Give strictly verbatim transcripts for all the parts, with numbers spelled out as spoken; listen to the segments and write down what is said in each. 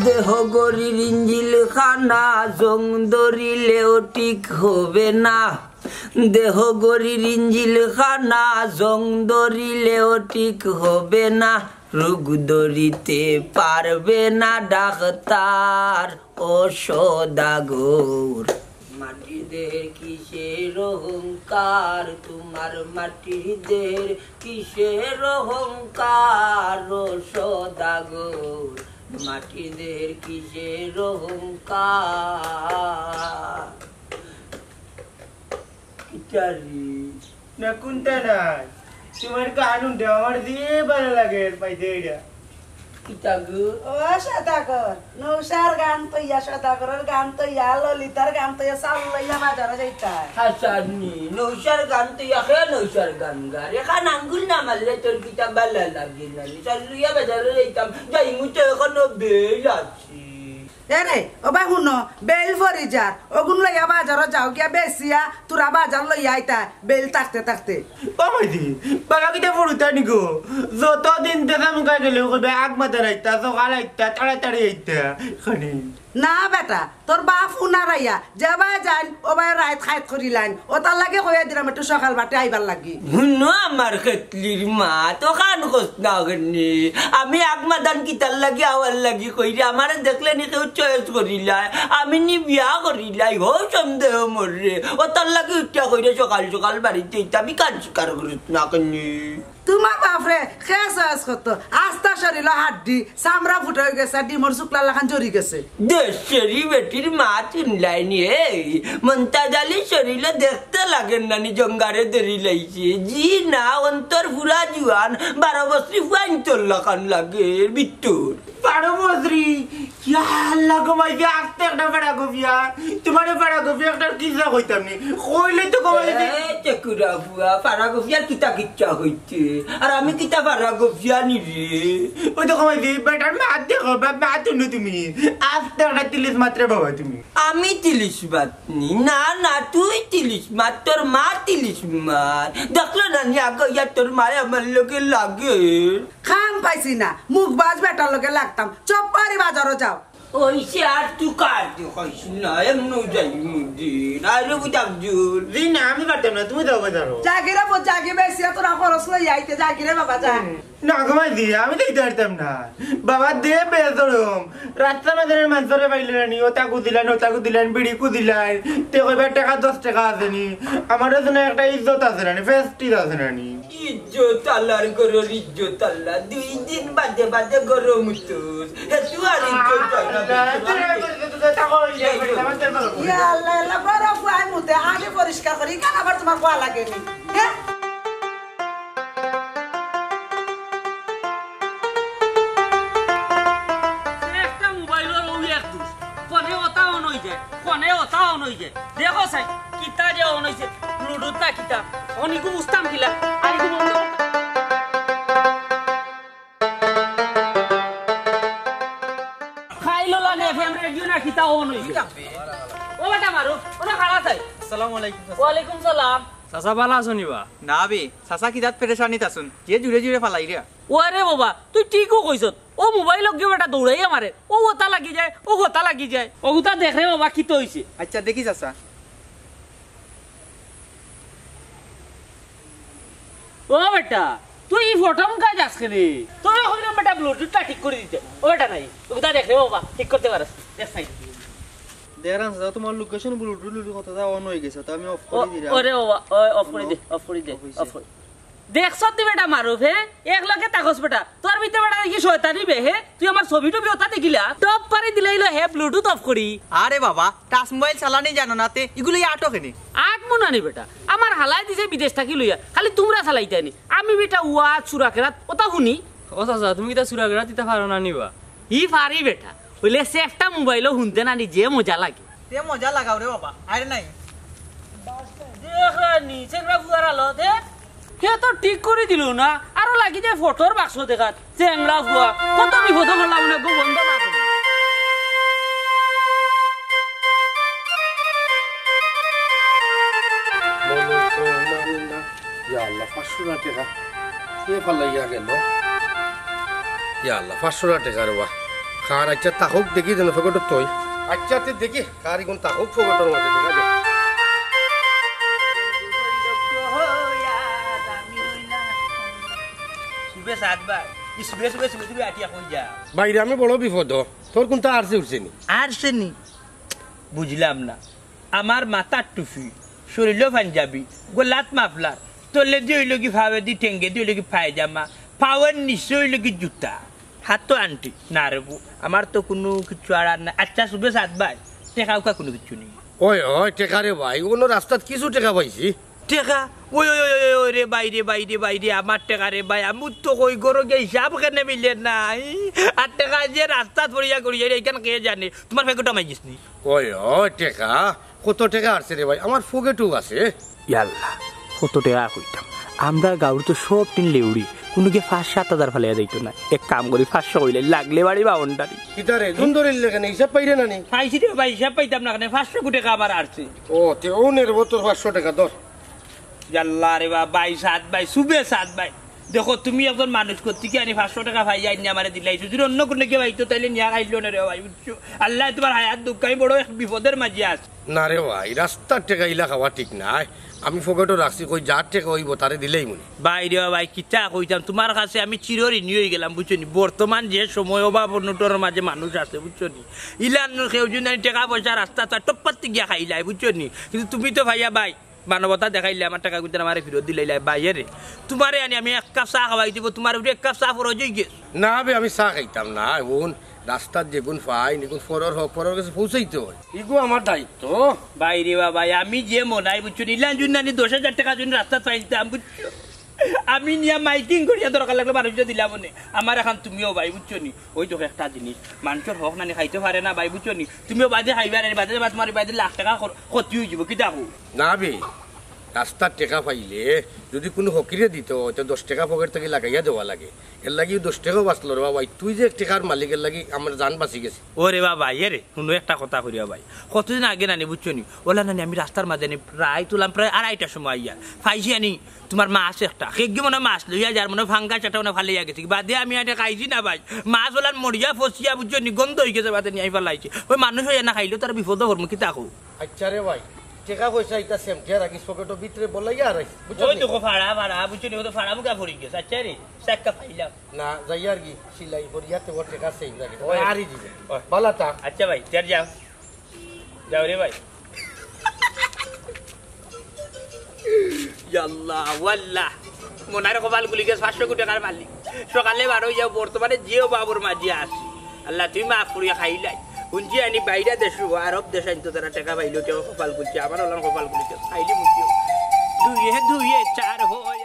দেহ গড়ির ইঞ্জিল খানা, জং ধরিলেও ঠিক হবে না। দেহ গড়ির ইঞ্জিল খানা, জং ধরিলেও ঠিক হবে না। রোগ ধরিতে পারবে না ডাক্তার ও সদাগর। মাটির দেহের কিসের অহংকার, তোমার মাটির দেহের কিসের অহংকার ও সদাগর। মাটির দেহের কিসের অহংকার। কিতারি? না, কুনটা নাই? তোমার গান হুনতে আমার যে ভালা লাগে, পাইছে এটা। কিতা গো? ও সদাগর, নৌশার গান তইয়া, সদাগরর গান তইয়া, ললিতার গান তইয়া, চাউল লইয়া বাজারো যাইতায়। হাছানি, নৌশার গান তইয়া, কে নৌশার গান গার? এখান আঙ্গুল না মারলে তোর কিতা ভালা লাগে না? চাউল লইয়া বাজারো যাইতাম, যাইমু তো এখনো বেইল আছে। এ রে, ও বা হুনো, বেইল ফরি যার, অগুন লইয়া বাজারো যাও গিয়া বেচিয়া, থুড়া বাজার লইয়া আইতায়, বেইল থাকতে থাকতে। ও মাইজি, বাবা কিতা ফুরুতা নি গো? যত দিন দেশা মুখা গেলে কইবে, আগ মাথা রাইতা, সকাল আইতা, তাড়াতাড়ি আইতা। খানি। না বেটা, তোর বাপ হুনার আইয়া, যে বায় যাইন, ও বায় রাইত খাইত করিলাইন। ও তার লাগি কইয়া দিলাম একটু সকাল বাটে আইবার লাগি। হুনো আমার খেতলির মা, তো খান খোঁজ না করেনি। আমি আগ মাদান কিতার লাগি আওয়ার লাগি কইরে, আমারে দেখলে নি কেউ চয়েস করিলায়, আমি নি বিয়া করিলাই, হো সন্দেহ মররে। ও তার লাগি উঠিয়া কইরে সকাল সকাল বাড়িতে ইতা আমি কান স্বীকার করিস না কেনে। তোমার বাপরে কে চয়েস করতো? আস্তা শরীল হাড্ডি, চামড়া ফুটা অই গেছে, আর ডিমর শুকলা লাখান জরি গেছে। দেশেরি বেটির মাত হুনলায়নি, এই মন্তাজ আলী শরীলে দেখতে লাগে না নি, জঙ্গারে ধরি লাইছে। জি না, অন্তর ফুরা জুয়ান, বারো বছরি ফুয়াইন্তর লাখান লাগে, বিত্তর। বারো বছরি? ইয়া আল্লাহ গো মাইজি, আস্তে একটা ফাড়া গফিয়া। তোমারে ফাড়া গফিয়া একটা কিচ্ছা কইতাম নি। কইলে তো গো মাইজি। এ, টেকুরা ফুয়া, ফাড়া গফিয়ার কিতা কিচ্ছা কইতে? আর আমি কিতা ফাড়া গফিয়া নি রে? ওই তো গো মাইজি, বেটার মাত দেখো, বাপ মাত হুনো তুমি। আস্তে একটা তিলিস মাত্রে বাবা তুমি। আমি তিলিস মাত নি? না, না, তুই তিলিস মাত, তোর মা তিলিস মাত। দেখলো না নি আগে ইয়া তোর মায় আমার লগে লাগে। খান পাইছি না, মুখ বাজ বেটার লগে লাগতাম। চুপ করি বাজারো যাও। ওই সে আর তুই কার তুই কইস না, এমনও যাই মুদি। না রে বুঝাম জুল। জি না, আমি পারতাম না, তুমি যাও বাজারো। জাগিরে বো, জাগি বেশি তোরা খরচ লই আইতে, জাগিরে বাবা যা। হুম। না গো মাইজি, আমি যাইতে পারতাম না। বাবা দে বেজরম। রাস্তা মাঝে মানষরে পাইলে না নি, ওটা কুদিলাইন, ওটা কুদিলাইন, বিড়ি কুদিলাইন। তে কইবা টেকা দশ টেকা আছে নি। আমারও তো না একটা ইজ্জত আছে না নি, প্রেস্টিজ আছে না নি। ইজ্জত আল্লাহর ঘরর ইজ্জত আল্লাহ, দুই দিন বাদে বাদে গরম উঠুস। হে তুই আর ইজ্জত আল্লাহ, তুই আর ইজ্জত আল্লাহ। ইয়া আল্লাহ, আল্লাহ, বড় ফুয়াই মুতে আগে পরিষ্কার করি, কেন আবার তোমার কোয়া লাগেনি? হ্যাঁ? একটা মোবাইলর ওই এক দোষ, ফোনে ওটা অন হয়ে যায়, ফোনে ওটা অন হয়ে যায়। দেখো সাই, কিতা যে অন হইছে, ব্লুটুথ না কিতা, অন ইগু বুঝতাম কিলা, আর ইগু বন্ধ করতাম। খাইলো লাগে এফএম রেডিও না কিতা অন হইছে। ও বেটা মারো, ওরা খাড়া চাই। আসসালামু আলাইকুম, চাচা। ওয়ালাইকুম সালাম। চাচা, ভালা আছো নি বা? না বে, চাচা কিতাত পেরেশানিত আছুন, যে জুরে জুরে ফালাই রে। ওরে বাবা, তুই ঠিকও কইছত। ও মোবাইল অগ্গে বেটা দৌড়াইয়া মারে। ও ওটা লাগি যায়, ও ওটা লাগি যায়। ও গুতা দেখ রে বাবা, কিতা হইছে? আচ্ছা, দেখি চাচা। ও বেটা, তুই ই ফটো মুখায় যাস কেনে? তোরে কইলাম বেটা ব্লুটুথটা ঠিক করি দিতে। ও বেটা নাই, ও গুতা দেখ রে বাবা, ঠিক করতে পারস। দেখ সাইড। দেরান চাচা, তোমার লোকেশন ব্লুটুথ লুটু কথা অন হয়ে গেছে, তো আমি অফ ও, করে দিলাম। ওরে বাবা, ও, অফ করে দে, অফ করে দে, অফ হইছে। অফ করে। দেখছত নি বেটা মারুফ, হে? এক লগে তাকস বেটা। তোর ভিতরে বেটা দেখি শয়তানি বে, হে? তুই আমার ছবি টবি ওটা দেখিলা? টপ পারি দিলাইলো হে ব্লুটুথ অফ করি। আরে বাবা, টাচ মোবাইল চালানি জানো না তে, ইগুলো আটো কেনে? আট মন আনি বেটা। আমার হালাই দিছে বিদেশ থাকি লইয়া। খালি তোমরা চালাইতে আনি। আমি বেটা ওয়াজ সুরা কেরাত ওটা হুনি। ও চাচা, তুমি কিতা সুরা কেরাত ইতা পারো না নি বা? ই পারি বেটা। হইলে সে একটা মোবাইলও হুনতে না নি যে মজা লাগে। তে মজা লাগাও রে বাবা, আরে নাই। দেখ রে নি, চেংড়া ফুয়ার আলো, দে। হে তো ঠিক করি দিল না, আরো লাগি যায় ফটোর বাক্স দেখাত। চেংড়া ফুয়া, কত বিপদ করলাম না গো, বন্ধ না করে। ইয়া আল্লাহ, পাঁচশো টেকা। কে ফালাইয়া গেল? ইয়া আল্লাহ, পাঁচশো টেকা রে বা। কার আচ্ছা তাহক দেখি যেন ফকেটর তই। আচ্ছা, তে দেখি কার ইগুন তাহক ফকেটর মাঝে দেখা যায়। সুবে সাত ভাই, ই সুবে সুবে সুবে সুবে আটিয়া কই যা। বাইরে আমি বড় বিপদ, তোর কুনতা আরছে উঠছে নি? আরছে নি? বুঝলাম না। আমার মাথার টুপি, শরীরও পাঞ্জাবি, গলাত মাফলার, তলেদি অইলো কি ফাওয়েদি টেঙ্গেদি অইলো কি পায়জামা, পাওয়ের নিচে অইলো কি জুতা, হাতো আন্টি, না রে বু, আমার তো কুনু কিচ্ছু আর আর না। আচ্ছা, সুবে সাত ভাই, টেকা উকা কুনু কিচ্ছু নি? ওই, ওই, টেকা রে ভাই, অনো রাস্তাত কিছু টেকা পাইছি। টেকা? ওই, ওই, ওই, ওই, ওই, ওই রে ভাই রে, ভাই রে, ভাই রে, আমার টেকা রে ভাই, আমি তো কই গরো গিয়া হিসাব কেনে মিলে নাই। আর টেকা যে রাস্তাত পড়িয়া গড়িয়া রে, ইখান কে জানে? তুমার ফেকুটা মাই গেছ নি? ওই, ওই, টেকা? কত টেকা আরছে রে ভাই? আমার ফকেটও আছে। ইয়াল্লা, কত টেকা কইতাম। আমরার গাউর তো সব টিন লেউড়ি, কুনুগিয়ে পাঁচ সাত হাজার ফালাইয়া যাইতো না। এক কাম করি, পাঁচশো কইলে লাগলে বাড়ি বাউন্ডারি। কিতা রে, জুন ধরিল লেখেন, হিসাব পাইরে না নি? পাইছি রে ভাই, হিসাব পাইতাম না কেনে, পাঁচশো কোটি টেকা আমার আরছে। ও, তে ও নে রে, তোর পাঁচশো টেকা ধর। ইয়াল্লা রে বা, ভাই সাত ভাই, সুবে সাত ভাই। দেখো, তুমি একজন মানুষ করতে কি আনি পাঁচশো টেকা পাই আইনি আমারে দিলাই। যদি অন্য কুনু কেউ আইতো, তাইলে নিয়া খাইলো না রে ভাই, বুঝছো? আল্লায় তুমার হায়াত দুঃখ, আমি বড় এক বিপদর মাঝে আছি। না রে ভাই, রাস্তার টেকা ইলা খাওয়া ঠিক নায়। আমি ফকেটো রাখছি, কই যার টেকা অইবো, তারে দিলাইমুনে। ভাই রে ভাই, কিতা কইতাম, তুমার কাছে আমি চিরঋণী অইগেলাম, বুঝছো নি? বর্তমান যে সময় অভাব অনটনর মাঝে মানুষ আছে, বুঝছো নি? ইলান কেউ যদি আনি টেকা পয়সা রাস্তা চায়, টপ্পাত্তি গিয়া খাইলাই, বুঝছো নি? কিন্তু তুমি তো ভাইয়া ভাই, মানবতা দেখাইলে আমার টেকা কিন্তু আমারে ফিরত দিলাইলাই, ভাইয়ে রে। তুমারে আনি আমি এক কাপ চা খাওয়াই দিবো, তুমার উপরে এক কাপ চা ফরজ অইগেছে। না বে, আমি চা খাইতাম না, হুন, রাস্তাত যেগুন পাই, নিগুন পরর হক পরর গেছে পৌঁছাইতে অয়। ইগু আমার দায়িত্ব। ভাই রে বা ভাই, আমি যে মনাই, বুঝছো নি? ইলান জুন আনি দশ হাজার টেকা জুন রাস্তাত পাইতাম, বুঝছো? আমি নিয়া মাইকিং করিয়া দরকার লাগলে মানুষরে দিলামনে। আমার এখান তুমিও ভাই, বুঝছো নি? ওই দেখো একটা জিনিস, মানষর হক নানি খাইতে পারে না ভাই, বুঝছো নি? তুমিও বাদে খাইবা রে, বাদে বা তুমার বাদে লাখ টেকা খর-, ক্ষতি অইযিবো, কিতা কও? না বে, রাস্তার টেকা পাইলে যদি কুনু ফকিরে দিতো, তে দশ টেকা ফকেট থাকি লাগাইয়া দেওয়া লাগে। এরলাগি দশ টেকাও বাঁচলো রে বা ভাই, তুই যে এক টেকার মালিক, এরলাগি আমার জান বাঁচি গেছে। ও রে বা ভাই, এ রে, হুনো একটা কথা কইরা ভাই, কতদিন আগে নানি, বুঝছো নি? ওলা নানি আমি রাস্তার মাঝে আনি প্রায় তুলাম প্রায় আড়াইটার সময় আইয়ার। পাইছি আনি তুমার মাছ একটা, কেগি মনে অয় মাছ লইয়া যার, মনে অয় ফাঙ্গাস একটা মনে অয় ফালাইয়া গেছে। বাদে আমি আনি খাইছি না ভাই, মাছ ওলান মরিয়া ফসিয়া, বুঝছো নি, গন্ধ অইগেছে, বাদে নিয়া আমি ফালাইছি। ওই মানুষ অইয়া না খাইলেও তারা বিপদো পড়মু, কিতা কও? আচ্ছা রে ভাই, টেকা পয়সা ইতা সেমটিয়া রাখিস, ফকেটো ভিতরে বলাইয়া আর আইস, বুঝছো ওই নি? দেখো ফাড়া, ফাড়া, বুঝছো নি, ও তো ফাড়া মুখা পড়ি গেছে। আচ্ছা রে, চাক্কা পাইলাম। না, যাই আর কি, সিলাই করিয়া তে ওর টেকা সেম রাখি। ওই। আরই দিবে। ওই। বালা তা। আচ্ছা ভাই, তে যাও। যাও রে ভাই। ইয়াল্লা, ওয়াল্লা। মনার কপাল খুলি গেছে, পাঁচশো কোটি টেকার মালিক। সকালে বারো যাও, বর্তমানে যে অভাবর মাঝে আছি। আল্লাহ, তুমি মাফ করিয়া খাইলাই। হুনছি আনি বাইরা দেশ, আরব দেশ আনতো তারা টেকা পাইলো, টেকা কপাল খুলছে, আমার ওলান কপাল খুলছে। খাইলি মুখে। দুইয়ে দুইয়ে চার হয়।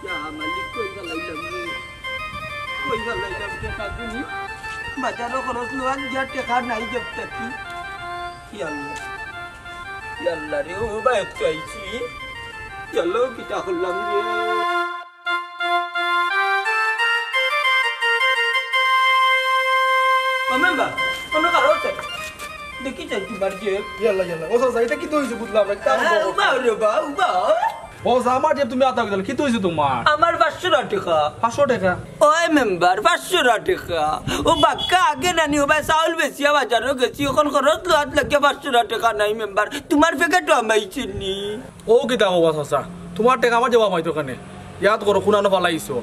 ইয়া মালিক, কই ফালাইলাম রে? কই ফালাইলাম টেকা গুনি? বাজারো খরচ লওয়ান গিয়া টেকা নাই জেব থাকি। ইয়া আল্লাহ, ইয়া আল্লাহ রে, ও ভাই, একটু আইছি। ইয়া আল্লাহ, কিতা করলাম রে? ও মেম্বার, অনো কারো আছে? দেখি চাই তুমার যে। ইয়াল্লা, ইয়াল্লা। ও চাচা, ইটা কিতা অইছে বুঝলাম না, ইটা আরম্ভ করো। উবা রে বা, উবা। ও চাচা, আমার যে তুমি আতা কইতালে, কিতা অইছে তুমার? আমার পাঁচশো টেকা। পাঁচশো টেকা? ওই মেম্বার, পাঁচশো টেকা। ও বাক্কা আগে নানি, ও ভাই চাউল বেচিয়া বাজারো গেছি, অখন খরচ লওয়াত লাগিয়া পাঁচশো টেকা নাই মেম্বার। তুমার ফেকেটো আমাইছে নি। ও কিতা কও বা চাচা, তুমার টেকা আমার জেবো আমাইতো কেনে? ইয়াদ করো, কুনানো ফালাইছো।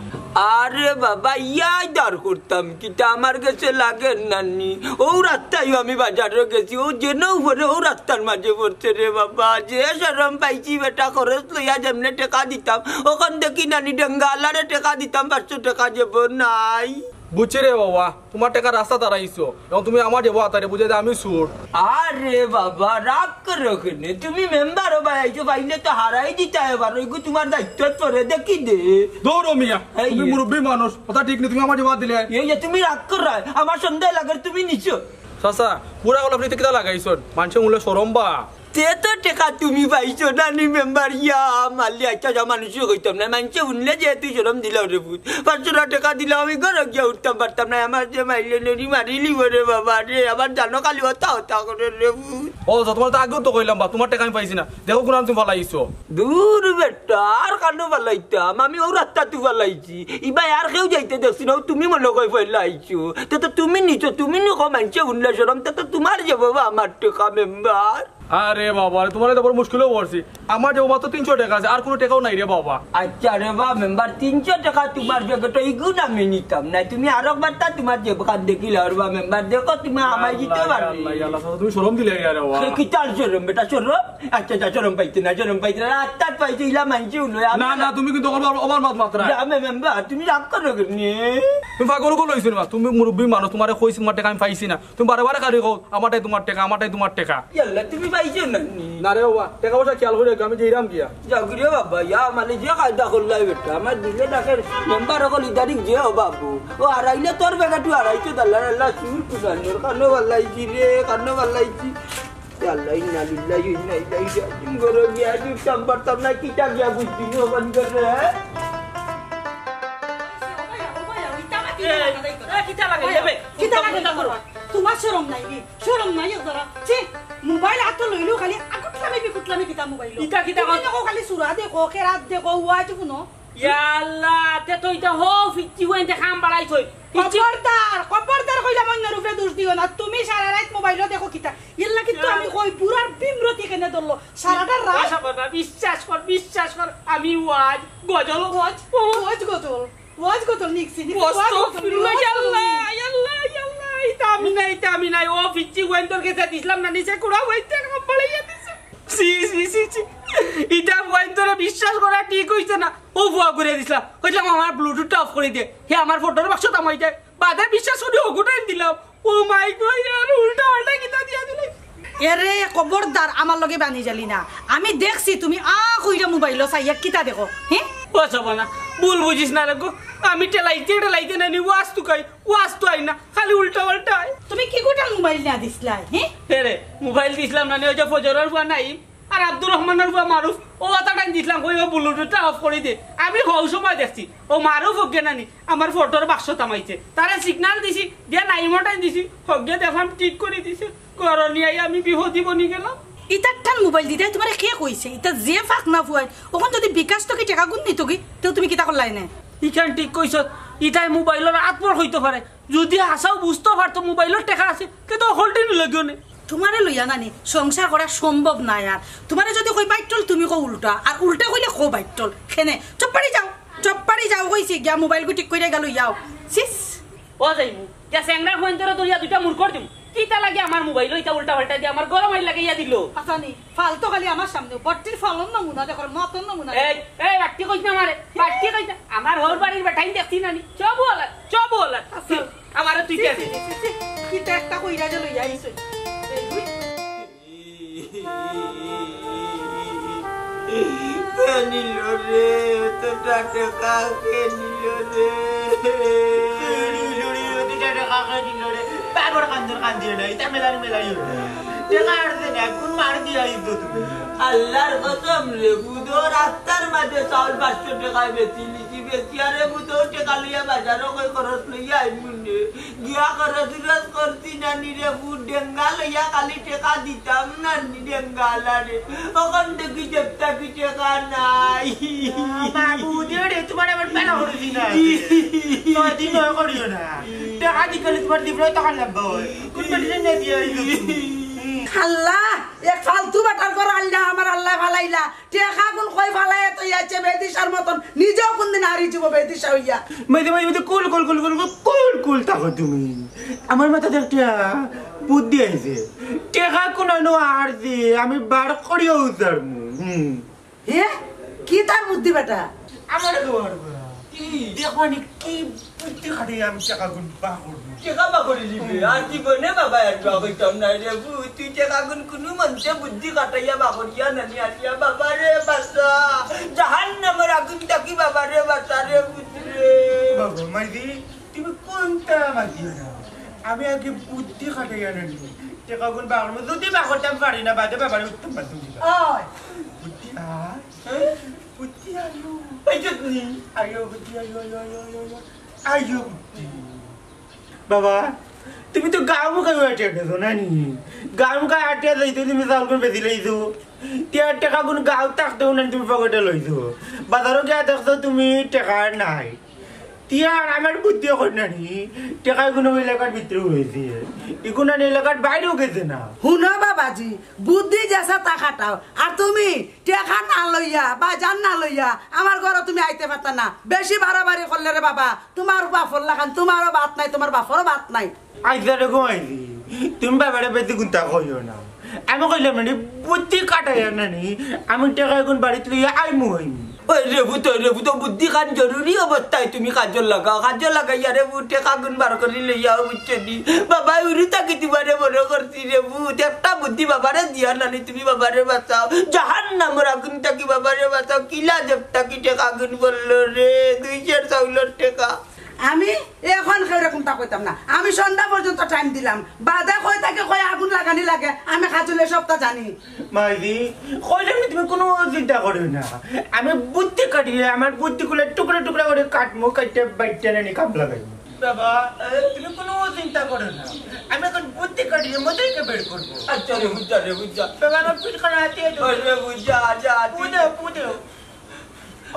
আরে বাবা, ইয়াদ আর করতাম কিতা, আমার গেছে লাগে নানি। ও রাস্তায় আমি বাজারো গেছি, ও যেন উপরে ও রাস্তার মাঝে পড়ছে রে বাবা। যে শরম পাইছি বেটা, খরচ লইয়া যেমনে টেকা দিতাম, অখন দেখি নানি ডেঙ্গা আলারে টেকা দিতাম, পাঁচশো টেকা জেবো নাই। বুঝছি রে বাবা, তুমার টেকা রাস্তাত হারাইছো, অখন তুমি আমার জেবো আতারে বুঝাই দে আমি চুর। আরে বাবা, রাগ করো কেনে? তুমি মেম্বার অবায় আইছো, পাইলে তো হারাই দিতায় এবার, ওইগু তুমার দায়িত্বত পড়ে, দেখি দে। দৌড়ো মিয়া, এই তুমি যে। মুরব্বি মানুষ, কথা ঠিক নি, তুমি আমার জেবো দিলে। এই যে তুমি রাগ কররায়, আমার সন্দেহ লাগের তুমি নিছো। চাচা, বুড়া গলা আপনি কিতা লাগাইছন? মানষে উনলে শরম বা। তে তো টেকা তুমি পাইছো না নি মেম্বার? ইয়া মারলি, আচ্ছা যা, মানষে কইতাম না, মানষে হুনলে যে তুই শরম দিলাও রে পুত। পাঁচশো টেকা দিলাম, আমি ঘরো গিয়া উঠতাম পারতাম না। আমার যে মাইলে ননি মারিলিবো রে বাবা রে, আমার জানো খালি হতা হতা করে রে পুত। ও, তো তুমারে তো আগেউ তো কইলাম বা, তুমার টেকা আমি পাইছি না, দেখো কুনান তুমি ফালাইছো। দূর বেটা, আর কানো ফালাইতাম, আমি অউ রাস্তাত ফালাইছি। ইবায় আর কেউ যাইতে দেখছি না, অউ তুমি মনো কয় ফালাইছো। তে তো তুমি নিছো, তুমি নি কও মানষে হুনলে শরম, তে তো তুমার যে বাবা আমার টেকা মেম্বার। আরে বাবা রে, তুমারে তো বড় মুশকিলো পড়ছি। আমার যে মাত্র তিনশো টেকা আছে, আর কুনু টেকাও নাই রে বাবা। আচ্ছা রে বা মেম্বার, তিনশো টেকা তুমার পকেটো, ইগুন আমি নিতাম না। তুমি আরো একবার তা তুমার জেবখান দেখিলাও রে বা মেম্বার, দেখো তুমি আমায় দিতে পারবে। আল্লাহ, আল্লাহ, তুমি শরম দিলে রে বাবা। সে কিতার শরম বেটা, শরম? আচ্ছা, আচ্ছা, শরম পাইতে না, শরম পাইতে না। রাস্তাত পাইছো, ইলা মানষে হুনলে আমি না, না, তুমি কিন্তু আমার, আমার মাত মাতরায়। যা মে-, মেম্বার, তুমি রাগ করো কেনে? তুমি পাগল অকল অইছো নি বা? তুমি মুরব্বি মানুষ, তুমারে কইছি তুমার টেকা আমি পাইছি না। তুমি বারে বারে খালি কও, "আমারটাই তুমার টেকা, আমারটাই তুমার টেকা।" ইয়াল্লা, তুমি পাইছো না নি? না রে বাবা, টেকা পয়সা খেয়াল করি রাখো, আমি যাইরাম গিয়া। যাও গিরে বাবা, ইয়া মানে যে কায়দা করলাই বেটা, আমার দিলে ডাকের মেম্বার অকল ইদারিং যে ও বাবু। ও হারাইলে তোর বেগাটু হারাইছে দাল্লার আল্লাহ চুর কুসানোর। কানো ফালাইছি রে, কানো ফালাইছি। ইয়া আল্লাহ, ইন্না লিল্লাহি ওয়া ইন্না ইলাইহি রাজিউন। ঘরো গিয়া জুটতাম পারতাম না, কিতা গিয়া বুঝছি নি ওখান করে, হ্যাঁ? এ, এ, কিতা লাগাই যাবে? কিতা লাগাই যাবে? তুমার শরম নাই নি? শরম নাই একজরা? ছি, মোবাইল আতো লইলেও খালি আকুটলামি বিকুটলামি কিতা মোবাইল? ইটা কিতা তুমি কথা? দেখো খালি সুরা দেখো, কেরাত দেখো, ওয়াজ হুনো। ইয়া আল্লাহ, তে তো ইটা হো ফিচ্চি ওয়াইন দে কাম বাড়াই থই। ফিচ্চি খবরদার, খবরদার কইলাম অন্যর উপরে দোষ দিও না। তুমি সারা রাইত মোবাইলো দেখো কিতা? ইল্লা কিন্তু আমি কই বুড়ার বিমরতি কেনে ধরলো? সারাটা রাত আশা বাবা, বিশ্বাস কর, বিশ্বাস কর, আমি ওয়াজ, গজল, ওয়াজ, ও ওয়াজ গজল, ওয়াজ গজল নিকছি, নিকছি, ওয়াজ গজল, আস্তাগফিরুল্লাহ, ওয়াজ গজল ইয়াল্লাহ, নিকছি। ইয়াল্লাহ, ইয়াল্লাহ, ইতা আমি নাই, ইতা আমি নাই। ও ফিচ্চি ওয়াইন তোর কাছে দিছলাম না, নিচে কুড়া ওয়াইন তে কাম বাড়াইয়া দিছে। ছি, ছি, ছি, ছি। ইতা ওয়াইন তোরে বিশ্বাস করা ঠিক অইছে না। ও ফুয়া ঘুরে দিছলাম। কইলাম, "আমার Bluetooth টা off করি দে।" হে আমার ফটোর বাক্স থামাই দেয়। বাদে বিশ্বাস করি ওগুটাই দিলাম। ও মাই গড, ইয়ার উল্টা পাল্টা কিতা দিয়া দিলে। এরে খবরদার আমার লগে বানি জালি না। আমি দেখছি তুমি আ কইরা মোবাইলো চাইয়া কিতা দেখো, হে? ও সবানা, ভুল বুঝিস না রে গো। আমি টেলাইতে টেলাইতে না নি ওয়াজ তুকাই, ওয়াজ তো আই না, খালি উল্টা পাল্টা আয়। তুমি কি গোটা মোবাইল না দিছলাই, হে? হে রে, মোবাইল দিছলাম না নি, ওই যে ফজরর ফুয়া নাই, আর আব্দুর রহমানর ফুয়া মারুফ, ও অতাটাইন দিছলাম, কই ও Bluetooth টা off করি দে। আমি হউ সময় দেখছি, ও মারুফ হগে না নি, আমার ফটোর বাক্স থামাইছে। তারে signal দিছি, দিয়া নাইমটাইন দিছি, হগে দেখলাম ঠিক করি দিছে। ঘরো নিয়া আমি বিপদি বনি গেলাম। ইতার টান মোবাইল দিতে তুমারে কে কইছে? ইতা যে ফাক না ফুয়াই, অখন যদি বিকাশ তো কি টেকা গুন নিত কি? তেউ তুমি কিতা করলাই না? ইখান ঠিক কইছ, ইতায় মোবাইলর আতমর হইতো পারে। যদি হাছাউ বুঝতো পারতো মোবাইলর টেকা আছে, তে তো হকলটি নিল গিয়া নে। তুমারে লইয়া নানি সংসার করা সম্ভব নায় আর। তুমারে যদি কই বাইট্টল, তুমি কও উল্টা, আর উল্টা কইলে কও বাইট্টল। কেনে? চুপ পারি যাও, চুপ পারি যাও কইছি, গিয়া মোবাইল গু ঠিক কইরা গেল ইয়াও। সিস। ও যাইমু, গিয়া চেংড়া ফুয়াইন্তরে ধরিয়া দুইটা মুরকর দিমু। কিতা লাগে আমার মোবাইল, ইতা উল্টা পাল্টা দিয়া আমার গরম আইল লাগাইয়া দিল। আচ্ছা নি, ফালতু খালি আমার সামনে, বট্টির ফালন নমুনা দেখো, মতন নমুনা। এই, এই, বাট্টি কইছ না আমারে, বাট্টি কইছ না। আমার হউর বাড়ির বেটাইন দেখছি না নি, সব ওলা, সব ওলা। আচ্ছা। আমারে তুই ছি, কে ছি, ছি, ছি, ছি। কিতা একটা কইরা যে লইয়া আইছই। এই দুই। কে নিল রে? অতটা টেকা কে নিল রে? কে নিল রে? অতটা টেকা কে নিল রে? বাগর কান্দর কান্দিও না, ইতা মেলার মেলাই অইল। টেকা আর দে না, কোন মার দিয়া আইছো তুমি? আল্লাহর কসম রে, বুধো রাস্তার মাঝে চাউল পাঁচশো টেকায় বেচিলি। কি বেচিয়া রে বুধো টেকা লইয়া বাজারো কই খরচ লইয়া আইমু নে। গিয়া খরচ উরচ করছি না নি রে, ফুট ডেঙ্গা লইয়া খালি টেকা দিতাম না নি ডেঙ্গা আলারে। অখন দেখি জেবটা কি টেকা নাই। বাবু, দে রে, তুমার আবার পেলা করছি না। ছয় দিন নয় করিও না। টেকা দি গেলে তুমার দিবরাই তখন লাগবে। কোন বেটিরে নিয়ে দিয়ে আইছো তুমি? আল্লাহ, এক ফালতু বেটার ঘর আল্লাহ, আমার আল্লাহ ফালাইলা। টেকা গুন কই ফালাইয়া থইয়া আইছে বেদিশার মতন, নিজেও কুনদিন হারি যাইবো বেদিশা অইয়া। মাইদে, মাইদে, মাইদে, কুল, কুল, কুল, কুল, কুল, কুল, কুল থাকো তুমি। আমার মাথাত একটা বুদ্ধি আইছে। টেকা কুনানো আর যে আমি বার করিয়া উতারমু। হুম। হে? কিতার বুদ্ধি বেটা? আমারে তো বার করা। কি? দেখো নি কি বুদ্ধি খাটাই আমি টেকা গুন বার করমু। টেকা বার করি দিবে। আর জীবনে বাবা আর বার করতাম না রে। তুই টেকা গুন কুনু মন্তে বুদ্ধি খাটাইয়া বাকরিয়া নানি আনিয়া বাবা রে বাঁচা। জাহান্নামর আগুন থাকি বাবা রে বাঁচা রে পুত রে। বাবা, মাইদি, তুমি কুনতা মাতিও না। আমি আগে বুদ্ধি খাটাইয়া নানি। টেকাগুন বার করমু, যুদি বার করতাম পারি না, বাদে বাবারে উত্তম বাদ দিবা। ওই। বুদ্ধি আয়, বুদ্ধি আয়ো। এই যে নি, আয়ো বুদ্ধি আয়ো, আয়ো, আয়ো, আয়ো, আয়ো। আয়ো বুদ্ধি। বাবা, তুমি তো গাউ মুখাই আটিয়া গেছো না নি? গাউ মুখাই আটিয়া যাইতে তুমি চাউলগুন বেচি লইছো। টিয়ার টেকাগুন গাউ থাকতেও না তুমি পকেটে লইছো। বাজারো গিয়া দেখছো তুমি টেকা নাই। টিয়ার আমার বুদ্ধি অখন না নি, টেকাগুন ওই এলাকার ভিতরে রইছে। ইগুন আর এলাকার বাইরেও গেছে না। হুনো বাবাজি, বুদ্ধি যেছা তা খাটাও। আর তুমি টেকা না লইয়া, বাজার না লইয়া আমার ঘরো তুমি আইতে পারতা না। বেশি বাড়াবাড়ি করলে রে বাবা, তুমার বাপর লাখান, তুমারও ভাত নাই, তুমার বাপরও ভাত নাই। আইজা রে ঘুমাইছি, তুমি বাবারে বেশি কুন্তা কইও না। আমি কইলাম না নি, বুদ্ধি খাটাইয়া না নি, আমি টেকাগুন বাড়িত লইয়া আইমু আইমু। ওই রে পুত, ওই রে পুত, বুদ্ধি খান জরুরি অবস্থায় তুমি কাজো লাগাও, কাজো লাগাইয়া রে পুত টেকাগুন বার করি লইয়াও, বুঝছো নি? বাবা, উরু থাকি তুমারে মনো করছি রে পুত, একটা বুদ্ধি বাবারে দিয়া না নি, তুমি বাবারে বাঁচাও, জাহান্নামর আগুন থাকি বাবারে বাঁচাও। কিলা জেব থাকি টেকাগুন বললো রে, দুই সের চাউলর টেকা। আমি এখন কেউরে কুন্তা কইতাম না, আমি সন্ধ্যা পর্যন্ত টাইম দিলাম, বাদে কই থাকি কই আগুন লাগানি লাগে, আমি কাজলে সবটা জানি। মাইজি, কইলাম নি তুমি কুনু চিন্তা করিও না, আমি বুদ্ধি কাটিয়া, আমার বুদ্ধিগুলা টুকরা টুকরা করি কাটমু, কাটিয়া বাইটা নানি কাম লাগাইমু। বাবা, তুমি কুনু চিন্তা করো না, আমি এখন বুদ্ধি কাটিয়া মজাইকে বের করবো। আচ্ছা রে, বুঝা রে, বুঝা। বাবা, আমার পিঠ খানা হাতে দে। ওই রে, বুঝা, যা, তুই পুদে, পুদে।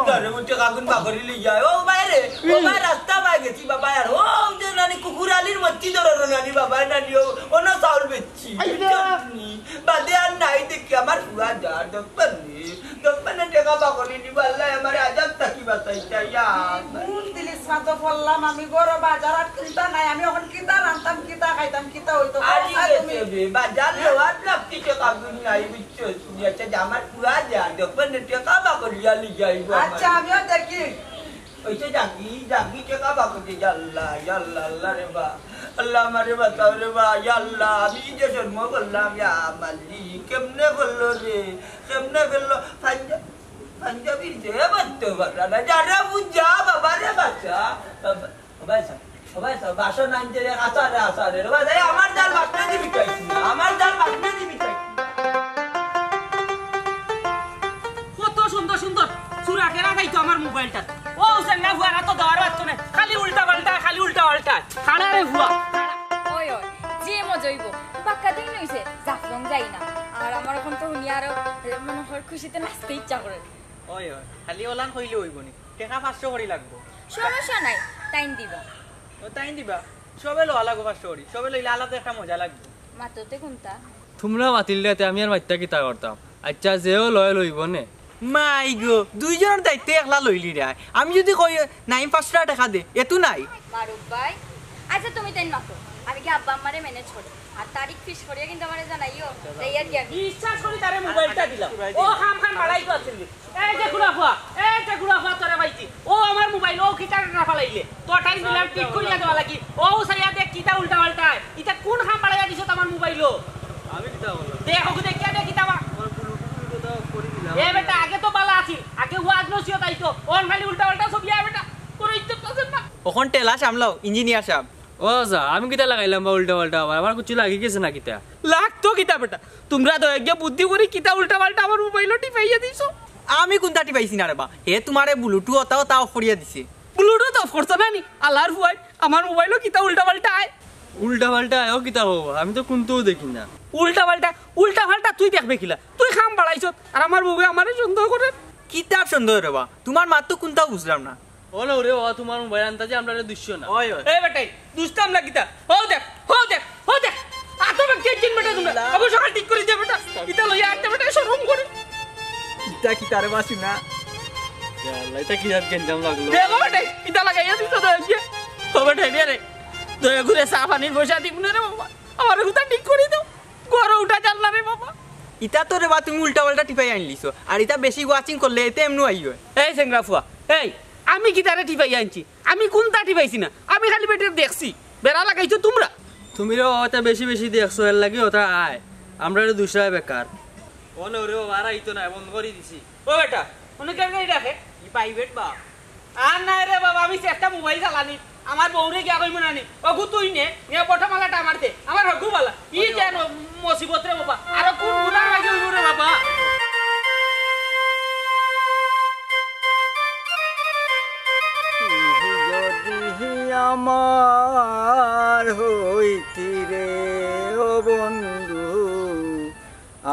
তারে উঠে কাকুন বাকরি লই যায়। ও ভাই রে, ও ভাই, রাস্তা ভাই গেছি বাবা, আর ও যে নানি কুকুর আলির মচ্ছি ধরো নানি বাবা, নানি ও, ও না চাউল বেচছি। আইয়া। বুঝছস নি? বাদে আর নাই দেখি আমার ফুয়া যার দোকানে, দোকানে টেকা বাকরি নিবা, আল্লাহ আমার আজাব থাকি বাঁচাইতা, ইয়া। কোন দিলি সাদো পড়লাম আমি, ঘরো বাজার আর কিনতা নাই, আমি এখন কিতা রানতাম, কিতা খাইতাম, কিতা হইতো, আরে খাইতা গেছে তুমি? বে, বাজার লো, আর লাভ কি টেকা গুণ নাই, বুঝছস? তুমি আচ্ছা, যে আমার ফুয়া যা, দোকানে টেকা বাকরি আলি যাইব আমার। আচ্ছা, আমিও দেখি। ওই যে জাগি, জাগি টেকা বাকরি, ইয়া আল্লাহ, ইয়া আল্লাহ, আল্লাহ রে বা। আল্লাহ আমারে বাঁচাও রে বা, ইয়া আল্লাহ, আমি যে জন্ম করলাম, ইয়া মালিক, কেমনে করলো রে, কেমনে ফেললো? পাঞ্জা-, পাঞ্জাবির যে বাঁধতে পারলা না, যারা বুঝা, বাবা রে বাঁচা, বাবা। ও ভাই সাহেব, ও ভাই সাহেব, বাসন আনতে রে, আচারে, আচারে। ও ভাই সাহেব, আমার জাল বাটনা দিবি চাইছি না, আমার জাল বাটনা দিবি চাইছি না। কত সুন্দর সুন্দর চুরা কেরা খাইতো আমার মোবাইলটা। ও হুসেন না, ফুয়ারা তো দেওয়ার বাচ্চা নেই, খালি উল্টা পাল্টা, খালি উল্টা পাল্টা। খাড়া রে ফুয়া। ওই, ওই, যে মজা হইব, বাক্কা দিন হইছে, জাফলং যাই না। আর আমার এখন তো হুনি আরো, মনে হয়, খুশিতে নাচতে ইচ্ছা করে। ওই, ওই, খালি ওলান কইলে হইব নি? টেকা পাঁচশো করি লাগবো। সমস্যা নাই, তাইন দিবা। ও, তাইন দিবা? সবে লওয়া লাগবো পাঁচশো করি। সবে লইলে আলাদা একটা মজা লাগবো। মাততে কোনটা? তুমরা মাতিল দেতে আমি আর মাততা কিতা করতাম? আচ্ছা, যেও লয় লইব নে। মাই গো, দুইজনর দায়িত্ব একলা লইলি রে। আমি যদি কই, "নাইম পাঁচশো টেকা দে", এ তো নাই। মারুফ ভাই, আচ্ছা, তুমি তাইন মাতো, আমি কি আব্বা আম্মারে ম্যানেজ করি। আর তারিখ ফিক্স করিয়া কিন্তু আমারে জানাইও। যাই আর কি আমি। বিশ্বাস করি তারে মোবাইলটা দিলাম। ও খাম খাম বাড়াই তো আছিল। এই যে গুড়া ফুয়া, এই যে গুড়া ফুয়া তোরে পাইছি। ও আমার মোবাইল, ও কিতা না ফালাইলে? তো টাইম দিলাম ঠিক করিয়া দেওয়া লাগি। ও সাইয়া দেখ কিতা উল্টা পাল্টা। ইতা কোন খাম বাড়াইয়া দিছত আমার মোবাইলও? আমি কিতা বললাম? দেখ, ওকে দেখিয়া দেখ কিতা বা। আমার Bluetooth কথা করি দিলাম। এ বেটা, আগে তো বালা আছিল। আগে ওয়াজ নসিহত আইতো। অন খালি উল্টা পাল্টা ছবি আয় বেটা। তোর ইজ্জত আছে না? অখন টেলা সামলাও, ইঞ্জিনিয়ার সাহেব। ও যা, আমি কিতা লাগাইলাম বা উল্টা পাল্টা আবার? আমার কিছু লাগি গেছে না কিতা? লাগতো কিতা বেটা? তুমরা তো একগে বুদ্ধি করি কিতা উল্টা পাল্টা আমার মোবাইলও টিপাইয়া দিছো। আমি কোনটা টিপাইছি না রে বা? হে তুমারে Bluetooth ওটা ওটা off করিয়া দিছে। Bluetooth off করছো না নি? আল্লাহর ফুয়াই, আমার মোবাইলও কিতা উল্টা পাল্টা আয়। উল্টা পাল্টা আয়, ও কিতা হবো? আমি তো কোনটাও দেখি না। উল্টা পাল্টা, উল্টা পাল্টা তুই দেখবে কিলা? তুই খাম বাড়াইছত, আর আমার বউয়ে আমারে সন্দেহ করে। কিতার সন্দেহ রে বা? তুমার মাত তো কোনটাও বুঝলাম না। ওলো রে বাবা, তুমার মোবাইল আনতা যে আমরা দুষ্য না। ওই, ওই। এ বেটাই, দুষ্টাম না কিতা? হো দেখ, হো দেখ, হো দেখ। আতো বেটা, কে চিন বেটা তুমরা? আবু সকাল ঠিক করি দে বেটা। ইতা লইয়া আটতে বেটা, শরম করে। ইতা কিতা রে বাসু না? ইয়া আল্লাহ, ইতা কি জাত গেঞ্জাম লাগলো? দে গো বেটাই, ইতা লাগাইয়া দিছ তো আজকে। ও বেটাই, দে রে। দয়া করে চা পানির পয়সা দিব না রে বাবা। আমার কথা ঠিক করি দাও। ঘরো উঠা জানলা রে বাবা। ইতা তো রে বা তুমি উল্টা পাল্টা টিপাই আনলিছো। আর ইতা বেশি ওয়াচিং করলে এতে এমনু আইও। এই চেংরা ফুয়া, এই, আমি কিতারে টিপাই আনছি? আমি কোনটা টিপাইছি না? আমি খালি বেটারে দেখছি। বেড়া লাগাইছো তুমরা। তুমি রে বাবা, ওটা বেশি বেশি দেখছো, এর লাগি ওটা আয়। আমরারে দুষরায় বেকার। ওলো রে বাবা, আর আইতো না, বন্ধ করি দিছি। ও বেটা, অনেক গাড়ি ডাকে। ই প্রাইভেট বা। আর না রে বাবা, আমি চেষ্টা মোবাইল চালানি। আমার বউরে গিয়া কইমু না নি, ওগু তুই নে, নে বটমালাটা আমার দে, আমার হগু বালা। ই যে ম-, মুসিবত রে বাবা, আরো কোন গুনার লাগি অইবো রে বাবা? তুই যদি আমার হইতি রে ও বন্ধু,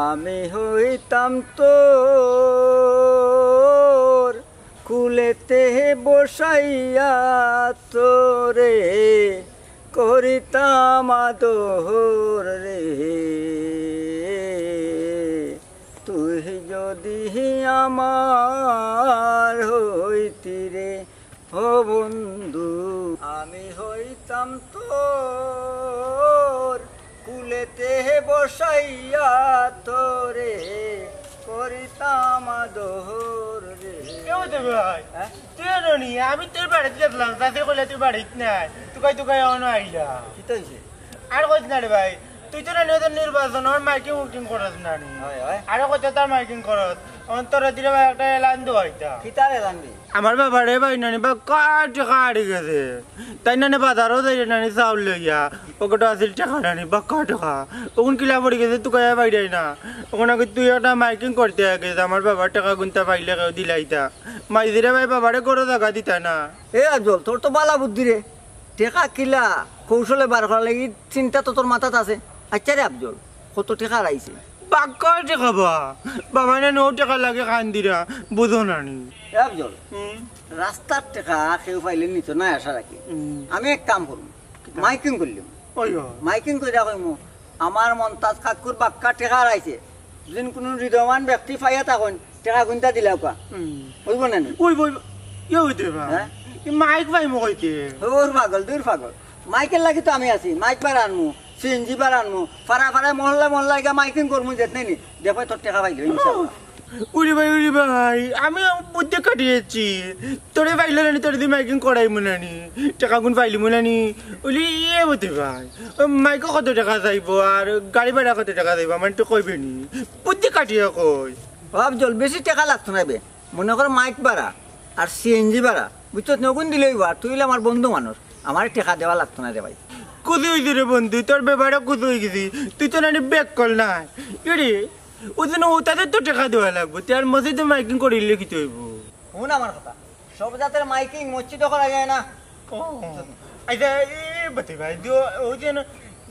আমি হইতাম তোর কুলেতে বসাইয়া তোরে করিতাম আদর রে। তুই যদি আমার হইতি রে ও বন্ধু, আমি হইতাম তোর কুলেতে বসাইয়া তোরে করিতাম আদর রে। কেউ দেবে ভাই? হ্যাঁ? তুই এনো নি, আমি তোর বাড়িত গেছিলাম, চাচি কইলে তুই বাড়িত নাই, তুকাই তুকাই অনো আইলা। কিতা অইছে? আর কইস না রে ভাই, তুই তো নানি ওদের নির্বাচন, ওর মাইকিং উকিং করস না নি। হয়, হয়। আরো কত তার মাইকিং করস, অন্তরে দিলে ভাই একটা এলান দেওয়া হইতা। কিতার এলান দি? আমার বাবারে ভাই নানি বা কয় টেকা হারি গেছে, তাই নানি বাজারও যাই নানি চাউল লইয়া, পকেটে আছিল টেকা নানি বা কয় টেকা, ওগুন কিলা পড়ি গেছে তুকাইয়া বাইরাই না। ওখানে কি তুই একটা মাইকিং করতে গেছে, আমার বাবার টেকা গুনতা পাইলে কেউ দিলাইতা। মাইজিরে ভাই বাবারে গরো জাগা দিতা না। এ আফজল, তোর তো বালা বুদ্ধি রে। টেকা কিলা কৌশলে বার করার লাগি চিন্তা তো তোর মাথাত আছে। আচ্ছা রে আফজল, কত টেকা হারাইছে? বাক্কা টেকা বা, বাবা না নৌ টেকা লাগে কান্দিরা, বুঝো না নি? এ আফজল, হুম। রাস্তার টেকা কেউ পাইলে নিত না আশা রাখি। হুম। আমি এক কাম করমু, মাইকিং করলিমু। ওই, ওই। মাইকিং কইরা কইমু, আমার মন্তাজ কাকুর বাক্কা টেকা হারাইছে। যদি কোনো হৃদয়বান ব্যক্তি পাইয়া থাকইন, টেকা গুনতা দিলাউক্কা। হুম। অইবো না নি? অইবো, অইবো। ইয়ে অইতে বা। হ্যাঁ? ই মাইক পাইমু কইতে। ওর পাগল, দূর পাগল। মাইকের লাগি তো আমি আছি। মাইক বার আনমু, সিএনজি বার আনমু। ফাড়া ফাড়া মহল্লা মহল্লা গিয়া মাইকিং করমু যেত নাই নি। দেখো তোর টেকা পাইলে, ইনশাআল্লাহ। উরি ভাই, উরি ভাই, আমি বুদ্ধি কাটিয়েছি। তোরে পাইলে না নি, তোরে দি মাইকিং করাইমু না নি। টেকা গুন পাইলিমু না নি। উলি ইয়ে বুদ্ধি ভাই। ও মাইকো কত টেকা চাইবো আর গাড়ি ভাড়া কত টেকা চাইবো? আমার তো কইবে নি। বুদ্ধি কাটিয়ে কই। ও আফজল, বেশি টেকা লাগতো না বে। মনে কর মাইক ভাড়া আর সিএনজি ভাড়া, বুঝছস নি? অগুন দিলেই অইবো। আর তুই অইলে আমার বন্ধু মানুষ, আমার টেকা দেওয়া লাগতো না রে ভাই। কুদি অইছে রে বন্ধু, তোর ব্যাপারে কুদি অই গেছি। তুই তো নানি বেক্কল নাই। এরে, ওই জন্য ওটাতে তো টেকা দেওয়া লাগবো। তুই আর মসজিদে মাইকিং করিলে কি অইবো? হুন আমার কথা, সব জাতের মাইকিং মসজিদে করা যায় না। ও, আচ্ছা, এ, এ, বাতি ভাই, দিও, ওই যে না,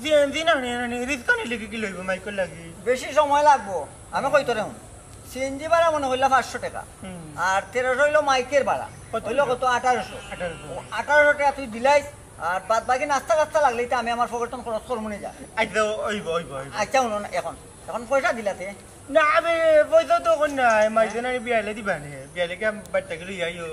যে, যে না, না, না, না, রিস্কা নিলে কি, কি লইবো মাইকর লাগি? বেশি সময় লাগবো, আমি কই তোরে হুন। সিএনজি ভাড়া মনে অইলো পাঁচশো টেকা, হুম। আর তেরোশো অইলো মাইকের ভাড়া, কত অইলো অইলো? কত? আঠারোশো। আঠারোশো। ও, আঠারোশো টেকা তুই দিলাইস, আর বাদ বাকি নাস্তা টাস্তা লাগলে ইতা আমি আমার পকেট থন খরচ করমু নি যা। আচ্ছা, অইবো, অইবো, অইবো। আচ্ছা, হুনো না, এখন, এখন পয়সা দিলাতে? না, আমি পয়সা তো অখন নাই, মাইজে নানি বিয়ালে দিবা নে, বিয়ালে কি আমি বাড়ি থাকি লই আইও।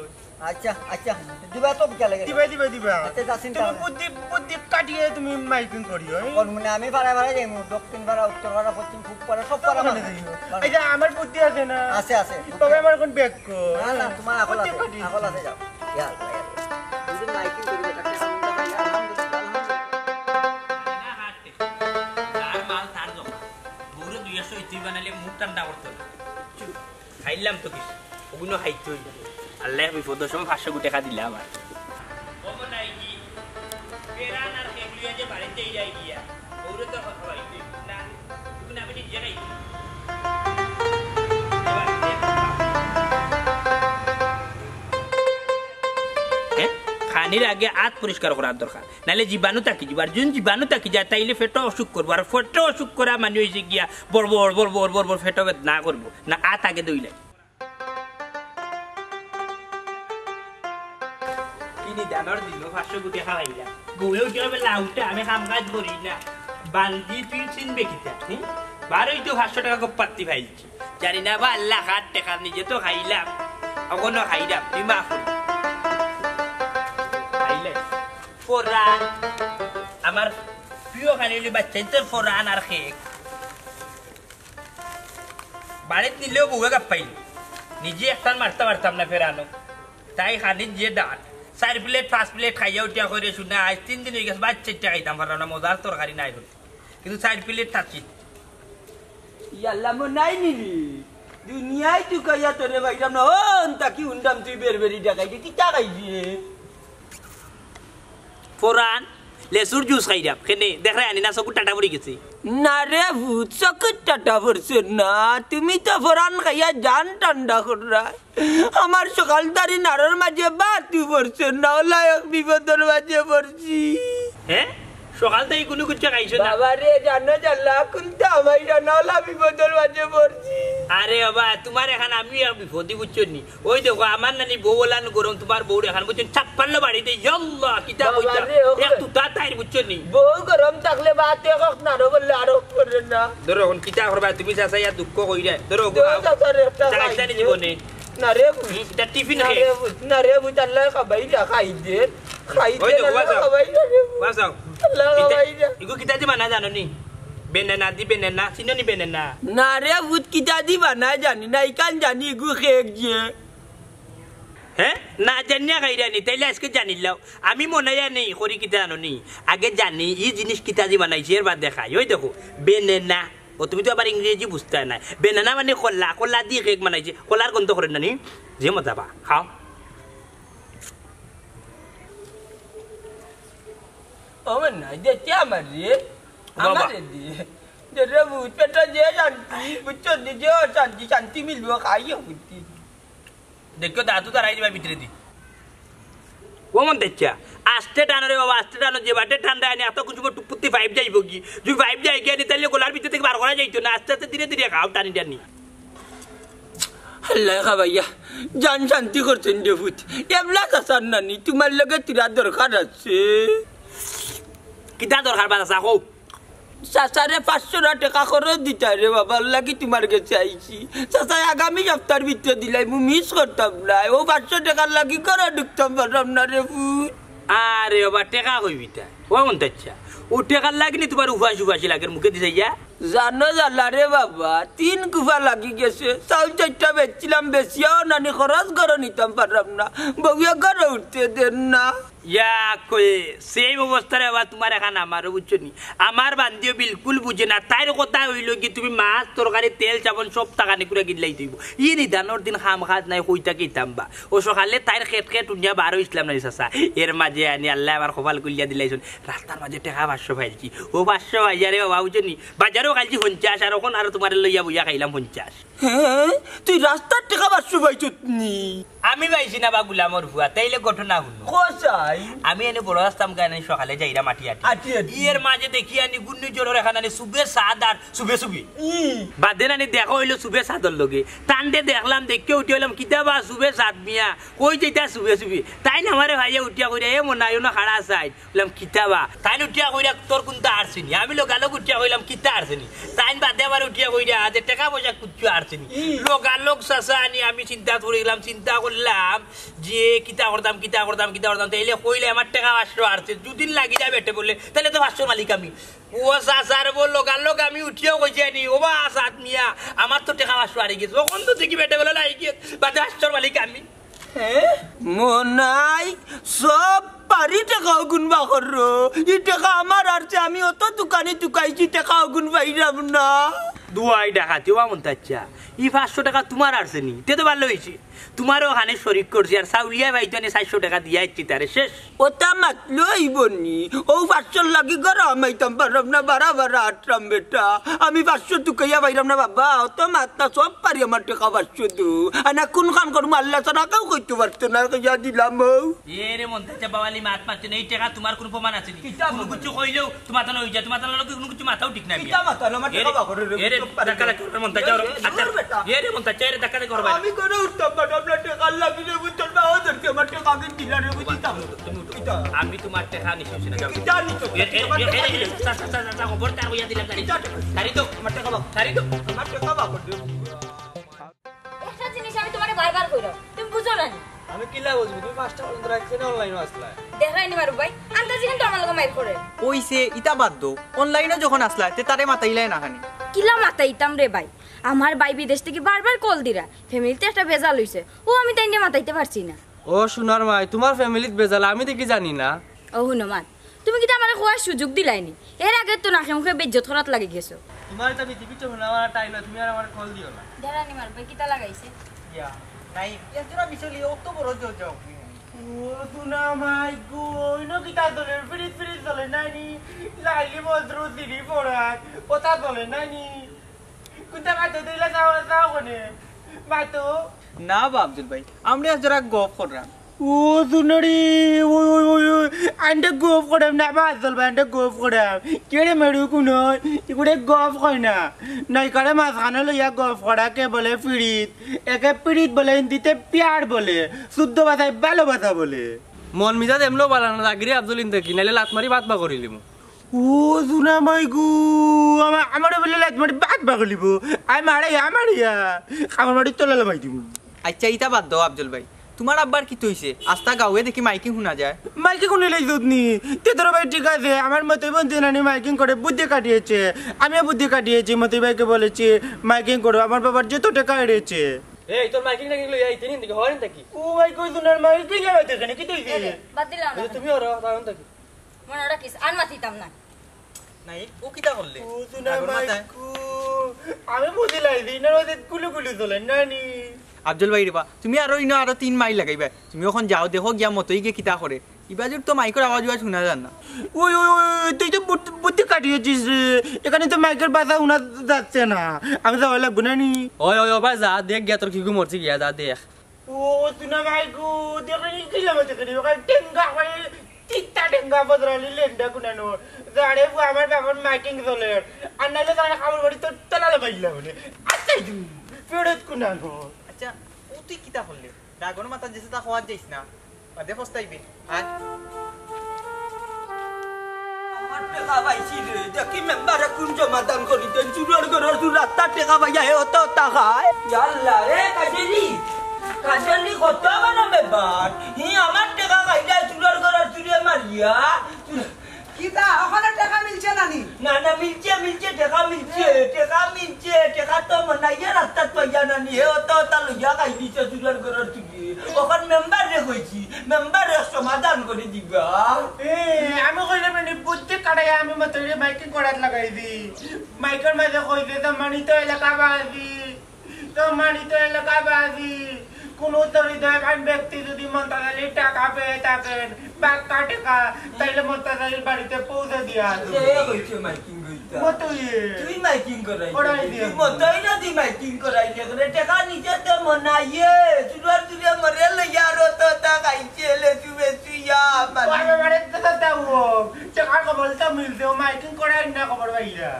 আচ্ছা, আচ্ছা, দিবা তো বিকালে গেলে। দিবা, দিবা, দিবা। আচ্ছা, যা চিন্তা তুমি করে। বুদ্ধি, বুদ্ধি কাটিয়ে তুমি মাইকিং করিও, হ্যাঁ? কোন মানে আমি পাড়ায় পাড়ায় যাইমু, দক্ষিণ পাড়া, উত্তর পাড়া, পশ্চিম, পূব পাড়া, সব পাড়া ওখানে মানে। যাইও। কারণ এই যে আমার বুদ্ধি আছে না? আছে, আছে। তবে আমার এখন ব্যাগ কই? না, না, তোমার আকল বুদ্ধি আছে, কাটিয়ে। আকল আছে, যাও। ইয়া আল্লাহ, ইয়া আল্লাহ। দুদিন মাইকিং করি বেটা, আলহামদুলিল্লাহ, আলহামদুলিল্লাহ। যার মাল তার জমা। বউরে দুই একশো ইডলি বানাইলে মুখ ঠান্ডা করতো না। চুপ। খাইলাম তো কিছু। ওগুলো খাইতে অইবো। আল্লাহ বিপদর সময় পাঁচশো কোটি টেকা দিলে আমার। ও মনে হয় কি? বেড়ান আর কেবলিয়া যে বাড়িতে এই যায় গিয়া। বউরে তো কথা বলতে না। তুমি না বেটি যে খাই। হ্যাঁ? খানির আগে আত পরিষ্কার করার দরকার। নাইলে জীবাণু থাকি যাইবো। আর যদি জীবাণু থাকি যায়, তাইলে পেটো অসুখ করবো। আর পেটো অসুখ করা মানে অইছে গিয়া বড় বড়, বড় বড়, বড় বড় পেটো বেদনা করবো। না, আত আগে ধইলাই। কি নিদানর দিনও পাঁচশো কোটি টেকা পাইলাম। বউয়ে উঠে হবে লাউটা, আমি কাম কাজ করি না। বান্দি তুই চিনবে কিতা? হুম? বারোই তো পাঁচশো টেকা গপ্পাত্তি পাইছি। জানি না বা আল্লাহ কার টেকা নিজে তো খাইলাম। অখনো খাইলাম, তুই মাফ কর। খাইলে। ফোরান। আমার প্রিয় খালি অইলে বাচ্চাইন্তর ফোরান আর কেক। বাড়িত নিলেও বউয়ে গাপ পাইল। নিজে একটান মারতে পারতাম না ফেরানো। তাই খানিত যে ডাল। চাইর প্লেট, পাঁচ প্লেট খাইয়া উঠিয়া কইরে শুনা, আইজ তিন দিন অই গেছে, ভাত চাইরটা খাইতাম পারলাম না, মজার তরকারি নাই বলে। কিন্তু চাইর প্লেট থাকি। ইয়াল্লা মনাই নিলি। দুনিয়ায় তুকাইয়া তোরে পাইতাম না। হন তাকি হুনতাম তুই বেরবেরি ডাকাইতে। কিতা খাইছি রে? পরান, লেচুর জুস খাইরাম। কেনে, দেখরায় নি না, চকুর টাটা পড়ি গেছে। না রে পুত, চকুর টাটা পড়ছে না, তুমি তো পরান খাইয়া জান ঠান্ডা কররায়। আমার সকাল তারি নাড়র মাঝে বাতু পড়ছে না, অলা এক বিপদর মাঝে পড়ছি। হে, সকাল থাকি কুনু কিচ্ছু খাইছো না? বাবা রে, জানো জ্বালা, কুন্তা আমাইরা না, অলা বিপদর মাঝে পড়ছি। আরে বাবা, তুমার এখান আমিও এক বিপদি, বুঝছো নি? ওই দেখো, আমার নানি বউ অলান গরম, তুমার বউর এখান বুঝছো নি, ছাপ্পান্ন বাড়িতে, ইয়াল্লা, কিতা বাবা কইতা? রে, ও এক তুতা তাইর, বুঝছো নি? বউ গরম থাকলে বাত এক অক নাড়ো বললে আর অক করে না। ধরো, অখন কিতা করবা তুমি, চাচা, ইয়া দুঃখ কইরায়। ধরো, দে, চাচা রে, একটা চাচা, খাই আইসা নি দে। জীবনে? না রে পুত, হুম, ইটা টিফিন না রে পুত, না রে পুত, আল্লায় খাবাইরা, খাই দে, খাই দে, ওই দেখো, আল্লায় বাঁচাও। খাবাইরা রে পুত। বাঁচাও। আল্লায় ইটা, খাবাইরা। ইগু কিতা দি বানায় জানো নি? বেনেনা দি, বেনেনা, চিনো নি বেনেনা? না রে পুত, কিতা দি বানায় জানি না, ইখান জানি ইগু খেক যে। হে? না জানিয়া খাইরায় নি, তাইলে আইজকে জানিলাও। আমি মনাইয়া নেই, করি কিতা জানো নি? আগে জানি, ই জিনিস কিতা দি বানাইছে, এর বাদে খাই। ওই দেখো, বেনেনা। ও, তুমি তো আবার ইংরেজি বুঝতায় নায়। বেনেনা মানে কলা, কলা দি খেক বানাইছে। কলার গন্ধ করে না নি? যে মজা বা, খাও। ও মনাই, দেখতে আমার রে, বাবা। আমার রে দি। দে রে পুত, পেটো যে শান্তি, বুঝছো নি? যে শান্তি, শান্তি মিলবো, খাইও বুঝছি। দেখিও, দাঁতও তারাই দিবা ভিতরে দি। ও মন্তাচ্চা, আস্তে টানো রে বাবা, আস্তে টানো, যে বাটে ঠান্ডা আনি, এত কিছু টুপুত্তি পাইপ যাইবো কি? যদি পাইপ যাই গিয়া নি, তাইলে গলার ভিতর থাকি বার করা যাইতো না। আস্তে আস্তে ধীরে ধীরে খাও, টানি টানি। আল্লায় খাবাইয়া, জান শান্তি করছইন রে পুত। এবলা চাচার নানি, তুমার লগে থুড়া দরকার আছে। কিতা দরকার বা চাচা, কও? চাচারে পাঁচশো টেকা খরচ দিতায় রে বাবা, এরলাগি তুমার গেছে আইছি। চাচায় আগামী সপ্তাহর ভিতরে দিলাইমু, মিস করতাম নায়। অউ পাঁচশো টেকার লাগি ঘরো ঢুকতাম পাররাম না রে পুত। আরে বাবা, টেকা কইবি তা? ও মন্তাচ্চা, অউ টেকার লাগি নি তুমার উপাস উপাসি লাগের মুখে দিছে ইয়া? জানো জ্বালা রে বাবা, তিন কুফা লাগি গেছে। চাউল চাইরটা বেচছিলাম, বেচিয়াও নানি খরচ ঘরো নিতাম পাররাম না। বউয়ে ঘরো উঠতে দের না। ইয়া কয়ে, same অবস্থা রে বাবা, তুমার এখান আমারও, বুঝছো নি? আমার বান্দিও বিলকুল বুঝে না। তাইর কথা অইলো কি, তুমি মাছ, তরকারি, তেল, সাবন সব টাকা নিকুরা গিল্লাই থইবো। ই নিদানর দিন কাম কাজ নাই, কই থাকি ইতাম বা? অউ সকালে তাইর খেত খেত উনিয়া বার অইছলাম না নি চাচা। এর মাঝে আনি আল্লায় আমার কপাল খুলিয়া দিলাইছইন। রাস্তার মাঝে টেকা পাঁচশো পাইছি। অউ পাঁচশো পাইয়া রে বাবা, বুঝছো নি? বাজারও খাইছি পঞ্চাশ, আর অখন আর তুমারে লইয়া বইয়া খাইলাম পঞ্চাশ। হে, তুই রাস্তার টেকা পাঁচশো পাইছত নি? আমি পাইছি না বা গুলামর ফুয়া, তাইলে ঘটনা হুনো। কও চাই। আমি এনে বড় আসতাম গানে সকালে যাইরাম আটি আটি। আটি আটি। ইয়ের মাঝে দেখি আনি ঘূর্ণিঝড়র এখান আনি চুবে চাঁদ আর চুবে চুবে। ই। বাদে নানি দেখা অইলো চুবে চাঁদর লগে। তানরে দেখলাম, দেখিয়া উঠি অইলাম, "কিতা বা চুবে চাঁদ মিয়া, কই যাইতা চুবে চুবে?" তাইন আমারে ভাইয়া উঠিয়া কইরা, "এ মনাই, অনো খাড়া চাইন।" কইলাম, "কিতা বা?" তাইন উঠিয়া কইরা, "তোর কুন্তা আরছে নি?" আমি লগালগ উঠিয়া কইলাম, "কিতা আরছে নি?" তাইন বাদে আবার উঠিয়া কইরা, "যে টেকা পয়সা কুচ্ছু আরছে নি?" ই। লগালগ চাচা আনি আমি চিন্তাত পড়ি গেলাম, চিন্তা করলাম যে কিতা করতাম, কিতা করতাম, কিতা করতাম। তাইলে কইলে আমার টেকা পাঁচশো আরছে, দুদিন লাগি যায় বেটে বলে, তাইলে তো পাঁচশোর মালিক আমি। ও চাচার বউ লগালগ আমি উঠিয়াও কইছি আনি, "ও বা চাঁদ মিয়া, আমার তো টেকা পাঁচশো আরি গেছে।" অখন তো দেখি বেটে বলে নাই গেছে, বাদে পাঁচশোর মালিক আমি। হে? মনাই, সব পারি টেকা অগুন বার করো। ই টেকা আমার আরছে, আমি অত তুকানি তুকাইছি, টেকা অগুন পাইরাম না। দুয়াই ডাকাতি, ও মন্তাচ্চা, ই পাঁচশো টেকা তুমার আরছে নি? তে তো ভালা অইছে। তুমারেও খানিক শরিক করছি, আর চাউলিয়া ভাই তো আনি চাইরশো টেকা দিয়া আইছি তারে, শেষ। অতা মাতলে অইবো নি? অউ পাঁচশোর লাগি ঘরো হামাইতাম পাররাম না, বারা বারা আটরাম বেটা। আমি পাঁচশো তুকাইয়া পাইরাম না বাবা, অত মাত না, সব পারি আমার টেকা পাঁচশো দু। আনা কুন কাম করমু, আল্লা ছাড়া কেউ কইতো পারতো না, কইয়া দিলাম অউ। এ রে মন্তাচ্চা বাবালি, মাত মাততে নেই, টেকা তুমার কুনু প্রমাণ আছে নি? কিতা কুনু প্রমাণ? কিচ্ছু কইলেও তুমার তানো অই যায়, তুমার তানো লগে কুনু কিচ্ছু মাথাও ঠিক নাই। কিতা মাথা? আমার এ রে, টেকা বার করে রে, এ রে, চুপ করে। ধাক্কা ধাক্কি করবে মন্তাচ্চা, এ রে, আচ্ছা, দূর বেটা। এ রে মন্তাচ্চা, এ রে ধাক্কা ধাক্কি করবে। আমি কোনো উঠতাম পারতাম না, টেকার লাগি রে, বুঝছস না, ও ধরতে আমার টেকা আগে দিলা রে, বুঝি তাম। তুমি উঠো। কিতা? আমি তুমার টেকা নিছি না, যাও। কিতা নিছো? এ, এ, এ, এ, এ, এ, চা, চা, চা, চা, চা, খবরদার কইয়া দিলাম, জানি। কিতা টেকা? ছাড়ি দেও। আমার টেকা বাক। ছাড়ি দেও। আমার টেকা বাক দে। একটা জিনিস আমি তুমারে বারবার কইরাম, তুমি বুঝো না নি? আমি কিলা বুঝমু? তুমি পাঁচটা পর্যন্ত রাইত কেনে online-ও আছলায়? দেখরায় নি মারুফ ভাই, আন্দাজি কিন্তু আমার লগে মাইর করে। অইছে, ইতা বাদ দেও। Online-ও যখন আছলায়, তে তারে মাতাইলায় না খানি? কিলা মাতাইতাম রে ভাই? আমার ভাই বিদেশ থাকি বারবার call দিরা, family-ত একটা ভেজাল অইছে। অউ আমি তাইনরে মাতাইতে পারছি না। ও সোনার মাই, তুমার family-ত ভেজাল আমি দেখি জানি না। ও হুনো মাত, তুমি কিতা আমারে কওয়ার সুযোগ দিলায় নি? এর আগে তো নাকে মুখে বেইজ্জত করাত লাগি গেছো। তুমার ইতা পৃথিবীত হুনা আমার time না, তুমি আর আমারে call দিও না। দাঁড়ানি মারবে, কিতা লাগাইছে? ইয়া, নাই, একজোড়া মিশালি, অত বড় জোর যাও। ও সোনা মাই গো, ইনো কিতা চলে? ফিরিত ফিরিত চলে নানি? লাইলি বদ্রু দিলি পড়াত, ওটা চলে নানি? কোনটা কাটে দিলা? যাও, যাও কোনে? মাতো। না বা আফজল ভাই, আমরা আজ যারা গফ কররাম। ও সোনারি, ওই, ওই, ওই, ওই, আন্ডে গফ করাম না বা আফজল ভাই, আন্ডে গফ করাম। কেড়ে মেরু কুনো, ইগুড়ে গফ কয় না। নাইকারে মাঝখানো লইয়া গফ করাকে বলে ফিরিত। একে পিরিত বলে, হিন্দিতে পিয়ার বলে, শুদ্ধ ভাষায় ভালোবাসা বলে। মন মিজাজ এমনেও বালা না, লাগি রে আফজল ইন থাকি, নাইলে লাত মারি বাত বা করিলিমু। ও সোনা মাই গো, আমা-, আমারে বলে লাত মারি বাত বা করিলিবো। আই মারে, আমারে ইয়া, আমার মারি তলা লামাই দিমু। আচ্ছা, ইতা বাদ দেও আফজল ভাই, তুমার আব্বার কিতা অইছে? আস্তা গাউয়ে দেখি মাইকিং হুনা যায়। মাইকিং হুনিলে যুদ নি, তে তোর ভাই ঠিক আছে, আমার মতই বলতে নানি মাইকিং করে বুদ্ধি কাটিয়েছে। আমিও বুদ্ধি কাটিয়েছি, মতই ভাইকে বলেছি মাইকিং করো, আমার বাবার যত টাকা এড়েছে। এই, তোর মাইকিং টাইকিং লইয়া আইতে নিন দেখি, হরেন থাকি। ও ভাই, কই দুনার মাইকিং লাগাইতে এখানে, কি তুই দিলে? বাদ দিলাম না। তুমি ওরা, তাহলে থাকি। মনে ওরা কিস, আর মাতিতাম না। নাই, ও কিতা করলে? ও দুনার মাইকু, আমি বুঝি লাইছি, না ওদের গুলু গুলু চলে, নানি। আফজল ভাই রে বা, তুমি আরো ইনো আরো তিন মাইল লাগাইবা। তুমি অখন যাও, দেখো গিয়া মতই গিয়ে কিতা করে। ইবাজুর তো মাইকর আওয়াজ উওয়াজ হুনা যার না। ওই, ওই, ওই, ওই, তুই তো বুদ্ধ-, বুদ্ধি কাটিয়েছিস রে। এখানে তো মাইকর বাজা হুনা যাচ্ছে না। আমি যাওয়া লাগবো না নি? ওই, ওই, ওবা যা, দেখ গিয়া তোর কিগু মরছে গিয়া, যা দেখ। ও, তুনা ভাই গো, দেখো নি কি লাগে দেখো নি, ওখানে টেঙ্গা করে, তিনটা টেঙ্গা বদরালি লেন্ডা কুনানো। যারে গো আমার বাবার মাইকিং চলে। আর নাইলে তারা খাবার বাড়ি তো তলালে বাইলা বলে। আচ্ছা, তুই ফেরত কুনানো। আচ্ছা, ও তুই কিতা করলে? রাগর মাথা যেছে তা হওয়া যাইস না। বাদে পস্তাইবে। আয়। আমার টেকা পাইছি রে, দেখি মেম্বারে কোন সমাধান করি দেন। চুরর ঘরর চুর রাস্তার টেকা পাইয়া হে অত টাকা। ইয়াল্লা রে, কাজলি, কাজলি কত বড় মেম্বার। হি আমার টেকা খাইলা চুরর ঘরর চুরে মারিয়া। কিতা, ওখানে টেকা মিলছে না নি? না, না, মিলছে, মিলছে, টেকা মিলছে, টেকা মিলছে, টেকা তো মনাইয়া রাস্তাত পাইয়া না নি, হে অত অতা লইয়া খাই দিছে চুরর ঘরর চুরে। ওখান মেম্বারে কইছি, মেম্বারে সমাধান করি দিবা। এ, আমি কইলাম না নি, বুদ্ধি কাটাইয়া আমি মতরে মাইকিং করাত লাগাই দি। মাইকর মাঝে কইছে, সম্মানিত এলাকাবাসী, সম্মানিত এলাকাবাসী, কোনো হৃদয়বান ব্যক্তি যদি মন্তাজ আলীর টাকা পেয়ে থাকেন, বাক্কা টাকা, তাইলে মন্তাজ আলীর বাড়িতে পৌঁছে দিয়ে আসুন। কে কইছে মাইকিং কইতা? মতই। তুই মাইকিং করাই করাই দিবি। দে। তুই মতই না দি মাইকিং করাই দে। করে টাকা নিচে তো মনাইয়ে, চুরর চুরে মরে লইয়া আর তো তা খাইছে, লে চুবে চুইয়া, বাবা, বাড়িতে তো তাও, টাকার খবর তো মিলছে, ও মাইকিং করাই না খবর পাইলা।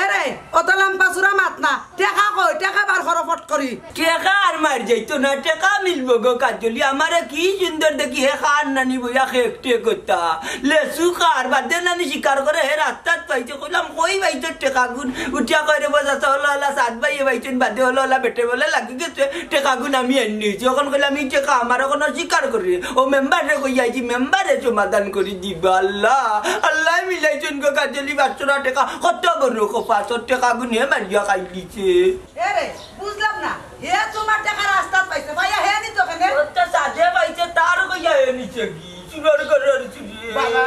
এরে, অত লম্বা চুরা মাত না। টেকা কই? টেকা বার করো ফট করি। টেকা আর মার যাইতো না, টেকা মিলবো গো কাজলি। আমারে কি সুন্দর দেখি হে খার নানি বইয়া খেক টেক করতা। লেসু খার বাদে নানি শিকার করে হে রাস্তাত পাইছে। কইলাম, "কই পাইছো টেকা গুন?" উঠিয়া কয় রে, "বজা তো হলো হলা সাত ভাইয়ে পাইছইন, বাদে হলো হলা বেটে বলে লাগি গেছে, টেকা গুন আমি আনি নিয়েছি।" অখন কইলাম, "ই টেকা আমার অখন শিকার করে।" ও মেম্বারে কই আইছি, মেম্বারে সমাধান করি দিবা। আল্লাহ, আল্লাহ মিলাইছইন গো কাজলি বাচ্চারা টেকা, কত বড় কপা, তোর টেকা গুনে মারিয়া খাই দিছে। এ রে, বুঝলাম না, হে তোমার টেকা রাস্তাত পাইছে, ভাইয়া হে নি তো কেনে? ওর তো সাজে পাইছে, তার কইয়া হে নিছে কি? চুরর ঘরর চুরে। বাবা,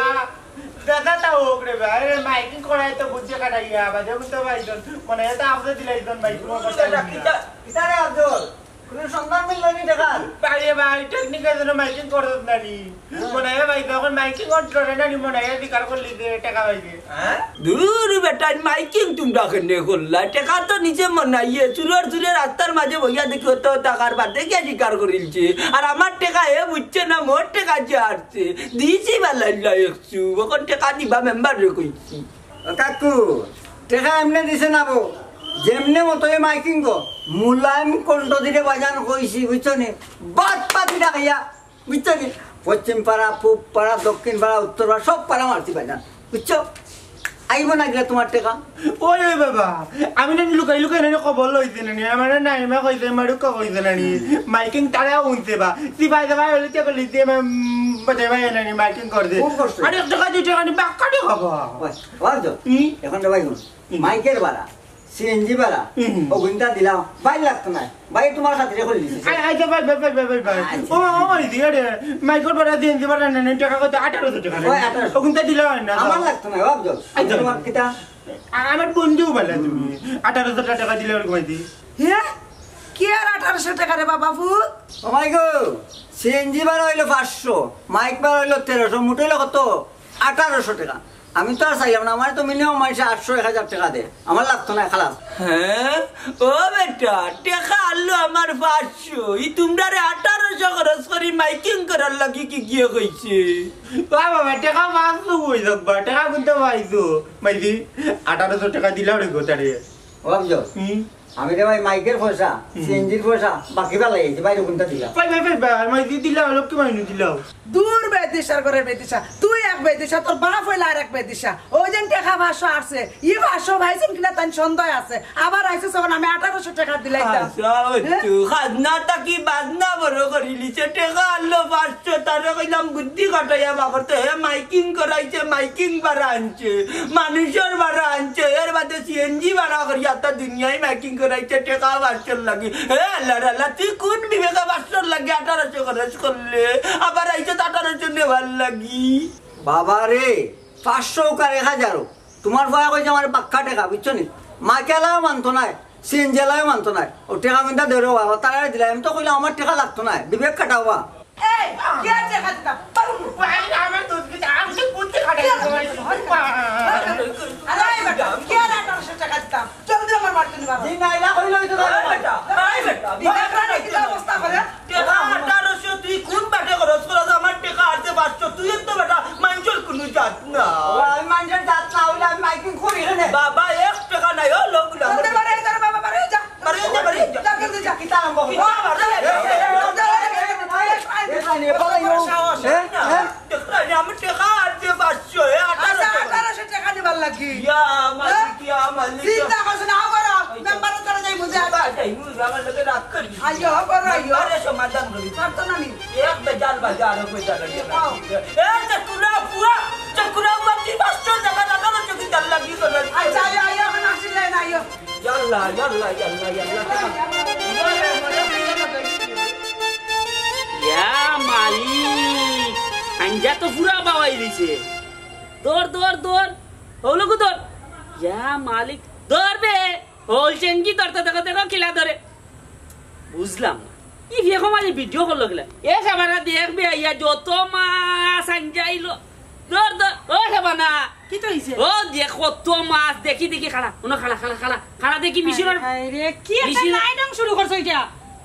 দাদা তা হোক রে ভাই, রে মাইকিং করাই তো বুঝে কাটাইয়া, বাদে বুঝতে পারছেন, মানে এটা আপনি দিলাইছেন ভাই, কোনো কথা না, নাই। কিতা, কিতা রে আব্দুল? কোনো সন্ধান মিলল নি টাকার? ভাই রে ভাই, টেকনিকের জন্য মাইকিং করত না নি। হ্যাঁ। মনে হয় ভাই, যখন মাইকিং অন করে না নি, মনে হয় স্বীকার করলি যে টাকা পাইবে। হ্যাঁ? দূর বেটা, মাইকিং তোমরা কেনে করলা? টেকা তো নিচে মনাইয়ে, চুরর চুরে রাস্তার মাঝে বইয়া দেখি অত টাকার বাদে গিয়া স্বীকার করিলছে। আর আমার টেকা হে বুঝছে না, মোর টেকা যে হারছে। দিছি বালাইল্লা একশো, অখন টেকা দিবা মেম্বাররে কইছি। ও কাকু, টেকা এমনে দিছে না বো, যেমনে মতো এ মাইকিং গো, মুলায়ম কণ্ঠ দিলে বাজান কইছি, বুঝছো নি? বাদ পাতি না খাইয়া, বুঝছো নি? পশ্চিম পাড়া, পূব পাড়া, দক্ষিণ পাড়া, উত্তর পাড়া, সব পাড়া মারছি বাজান, বুঝছো? আইবো না গেলে তোমার টেকা। ওই, ওই বাবা, আমি না লুকাই লুকাই না খবর লইছি না নি, আমার নাইমা কইছে, মারুকা কইছে না নি, মাইকিং তারা উনছে বা, সিপাই দাবা হইলে কে লিতে, বাজে ভাই না নি, মাইকিং করে দে। খুব কষ্ট। আরে এক টাকা, দুই টাকা নি, বাক্কা টাকা বা। বাস, বাস যাও। হুম। এখন তো ভাই হুন, হুম। মাইকের ভাড়া, সিএনজি ভাড়া, হুম। ও ঘন্টা দিলাম, ভাই লাগতো না। ভাই তোমার খাতিরে করে দিছি। আই, আই, ভাই, ভাই, ভাই, ভাই, ভাই, ভাই। আচ্ছা। ও, ও, ভাই, দিয়ে রে। মাইকের ভাড়া, সিএনজি ভাড়া, না, না, টাকা কত? আঠারোশো টাকা। ওই আঠারোশো। ও ঘন্টা দিলাম না। আমার লাগতো না, বাপ যাও। আচ্ছা। তোমার কিতা? আ-, আমার বন্ধু বলে তুমি। আঠারোশো টাকা দিলে ওরকম হয় দি। হ্যাঁ? কি আর আঠারোশো টেকা রে বাবা ফুত? ও মাই গো, সিএনজি ভাড়া অইলো পাঁচশো, মাইক ভাড়া অইলো তেরোশো, মোট অইলো কত? আঠারোশো টেকা। আমি তো আর চাইলাম না, আমার তো মিনিমাম মাসে আটশো, এক হাজার টেকা দে, আমার লাগতো না, খালাস। হ্যাঁ? ও বেটা, টেকা আনলো আমার পাঁচশো, ই তুমরারে আঠারোশো খরচ করি মাইকিং করার লাগি কি গিয়ে কইছে? বাবা, বাবা, টেকা পাঁচশো কই যাবা? টেকা কুনতা পাইছো? মাইজি, আঠারোশো টেকা দিলা ওরে গোতারে। ও বাবজো, হুম? আমি রে ভাই মাইকের পয়সা, হুম। সিএনজির পয়সা, বাকি বেলা এই যে বাইরে কোনটা দিলা? ভাই, ভাই, ভাই, ভাই, মাইজি দিলা, লক্ষ্মী মাইনু দিলা। দূর বেদিশার ঘরের বেদিশা, তুই এক বেদিশা, তোর বাপ অইলা আর এক বেদিশা। ওই দিন টেকা পাঁচশো আসছে, ই পাঁচশো পাইছইন কিনা তান সন্দেহ আছে। আবার আইছে যখন আমি আঠারোশো টেকা দিলাইতাম। আচ্ছা, ওই হ্যাঁ? তো খাজনা থাকি বাজনা বড় করিলিছে, টেকা আনলো পাঁচশো, তারে কইলাম বুদ্ধি খাটাইয়া বাবার তো হে মাইকিং করাইছে, মাইকিং ভাড়া আনছে, মানুষর ভাড়া আনছে, এর বাদে সিএনজি ভাড়া করি আতা দুনিয়ায় মাইকিং করাইছে, টেকা পাঁচশোর লাগি। হে আল্লাহ রে আল্লাহ, তুই কোন বিবেকে পাঁচশোর লাগি আঠারোশো খরচ করলে? আবার আইছে তো আঠারোশো নেওয়ার লাগি। বাবা রে, পাঁচশো হোক আর এক হাজার হোক, তোমার ভাই কইছে আমার বাক্কা টেকা, বুঝছো নি? মাইকেলাও মানতো নায়, সিএনজিলাও মানতো নায়। ও টেকা মিন্দা ধরো বাবা, তারা দিলাই, আমি তো কইলাম আমার টেকা লাগতো নায়, বিবেক খাটাও বা। এই, কি আর টেকা দিতাম? পারুম না। ভাই, আমার দুধ দিতে, আমি তো বুদ্ধি খাটাই। আরে, এই বেটা, কি আর আঠারোশো টেকা দিতাম? জলদি আমার বাড়িতে নিবা। জি, না, এলা কইলে হইতো না। এই বেটা, এই বেটা, বিবেক রানী কি অবস্থা করে? টেকা আঠারোশো, তুই কোন বাটে খরচ করস? আমার টেকা আছে পাঁচশো, তুই তো বেটা মানুষের কোনো জাত না। ও, আমি মানুষের জাত না হইলে আমি মাইকিং করি কেনে? বাবা, এক টেকা নাই, ও লোক না। জলদি বাড়ি যা রে বাবা, বাড়ি যা। বাড়ি যা, বাড়ি যা। যা, জলদি যা। কিতা আরম্ভ হইল? কিতা আরম্ভ হইল? এ, এ, এ, এ, এ, এ, এ, এ, এ, সাহস, এ, না। এ। টেকা নাই, আমি টেকা আছে পাঁচশো, এ, আঠারোশো। আচ্ছা, আঠারোশো টেকা নিবার লাগি। ইয়া মালিক, হ্যাঁ? ইয়া মালিক। চিন্তা করছো না, আও করো। মেম্বারর দ্বারা যাই বুঝে আসি। বাবা, যাই বুঝে, আমার লগে রাগ করি। আইও, করো, আইও। মেম্বারে সমাধান করি। পারতো না নি? এক বেজাল বাজা, আরো বেজাল বাজা। আও। এ, যে কুলা বুয়া, যে কুলা বুয়া, কি পাঁচশো টেকা না, না, না, চোখে জাল লাগি করে। আচ্ছা, আইও, আইও, এখন আসিলে না, আইও। ইয়াল্লা, ইয়াল্লা, ইয়াল্লা, ইয়াল্লা। ইয়া মালিক, আঞ্জা তো পুরা বাওয়াই দিছে। ধর, ধর, ধর। হৌলকু ধর। ইয়া মালিক, ধর বে। হৌল চেঙ্গি ধরতে দেখো, দেখো কিলা ধরে। বুঝলাম না। ই ফেকো মাঝে ভিডিও করলো কিলা? এ সাবানা দেখ বে আইয়া যত মাছ আঞ্জাইলো। ধর, ধর। ও সাবানা। কিতা অইছে? ও দেখ কত মাছ। দেখি, দেখি, খাড়া। হুনো, খাড়া, খাড়া, খাড়া। খাড়া দেখি, মেশিনর হায় রে, কি একটা মেশিনর নাইডং শুরু করছো ইটা?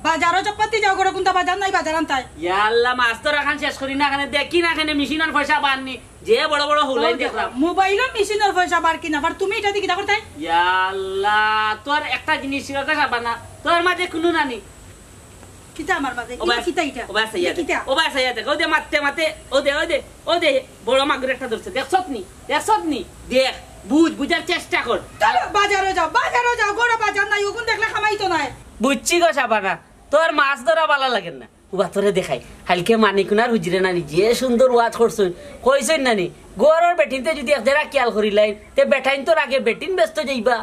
বাজারো চকপাতি যাও, ঘরো কুনটা বাজার নাই, বাজার আনতায়। ইয়াল্লা, মাছ তো রাখান শেষ করি না, কেনে দেখি না, কেনে মেশিনর পয়সা বারনি। যে বড় বড় হৌলাই দেখলাম। মোবাইলো মেশিনর পয়সা বার কিনা, আবার তুমি ইটা দি কিতা করতায়? ইয়াল্লা, তোর একটা জিনিস শিখাতে যাবা না, তোর মাঝে কুনু নানি। কিতা আমার মাঝে? ও বাস, কিতা ইটা? ও বাস, ইয়া দেখ। কিতা? ও বাস, ইয়া দেখ। ও দে, মারতে, মারতে, ও দে, ও দে, ও দে, বড় মাগুর একটা ধরছে। দেখছত নি? দেখছত নি? দেখ, বুঝ, বুঝার চেষ্টা কর। চলো, বাজারো যাও, বাজারো যাও, ঘরো বাজার নাই, অগুন দেখলে খামাইতো নায়। বুঝছি গো সাবানা, তোর মাছ ধরা ভালা লাগে না। উবা তোরে দেখাই, কাইলকে মানিকুনার হুজুরে নানি যে সুন্দর ওয়াজ করছইন, কইছইন নানি, ঘরর বেটিন্তে যুদি এক জেরা খিয়াল করিলাইন, তে বেটাইন্তর আগে বেটিন বেস্ত যাইবা।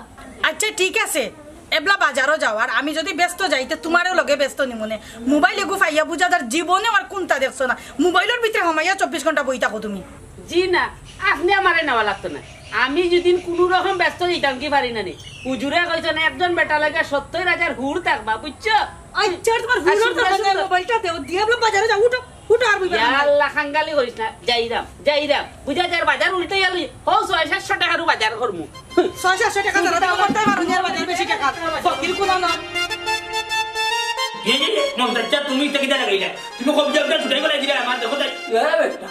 আচ্ছা, ঠিক আছে, এবলা বাজারো যাও, আর আমি যুদি বেস্ত যাই, তে তুমারেও লগে বেস্ত নিমুনে। মোবাইল এগু পাইয়া বুঝা যার জীবনে আর কুনটা দেখছো না। মোবাইলর ভিতরে হামাইয়া চব্বিশ ঘন্টা বই থাকো তুমি। জি না, আপনে আমারে নেওয়া লাগতো না। আমি যুদি কুনু রকম বেস্ত যাইতাম কি পারি না নি? হুজুরে কইছইন একজন বেটা লগে সত্তর হাজার হুর থাকবা, বুঝছো? আচ্ছা, তুমার হুরর দরকার নাই, মোবাইলটা দেও, দিয়া বলো বাজারো যাও, উঠো, উঠো আর বইবা না। আল্লাহ, খাঙ্গালি করিস না, যাইরাম, যাইরাম। বুঝা যার বাজার উল্টে গেল, হো ছয় সাতশো টেকারও বাজার করমু। ছয় সাতশো টেকা ছাড়া তুমি করতে পারো নি, আর বাজার বেশি টেকা। ফকির কুনানো। এ, এ, এ, মমতাজ, তুমি ইটা কিতা লাগাইলা? তুমি কবজা উঠা ছুটাই বলাই দিলা আমার, দেখো তাই। এ বেটা,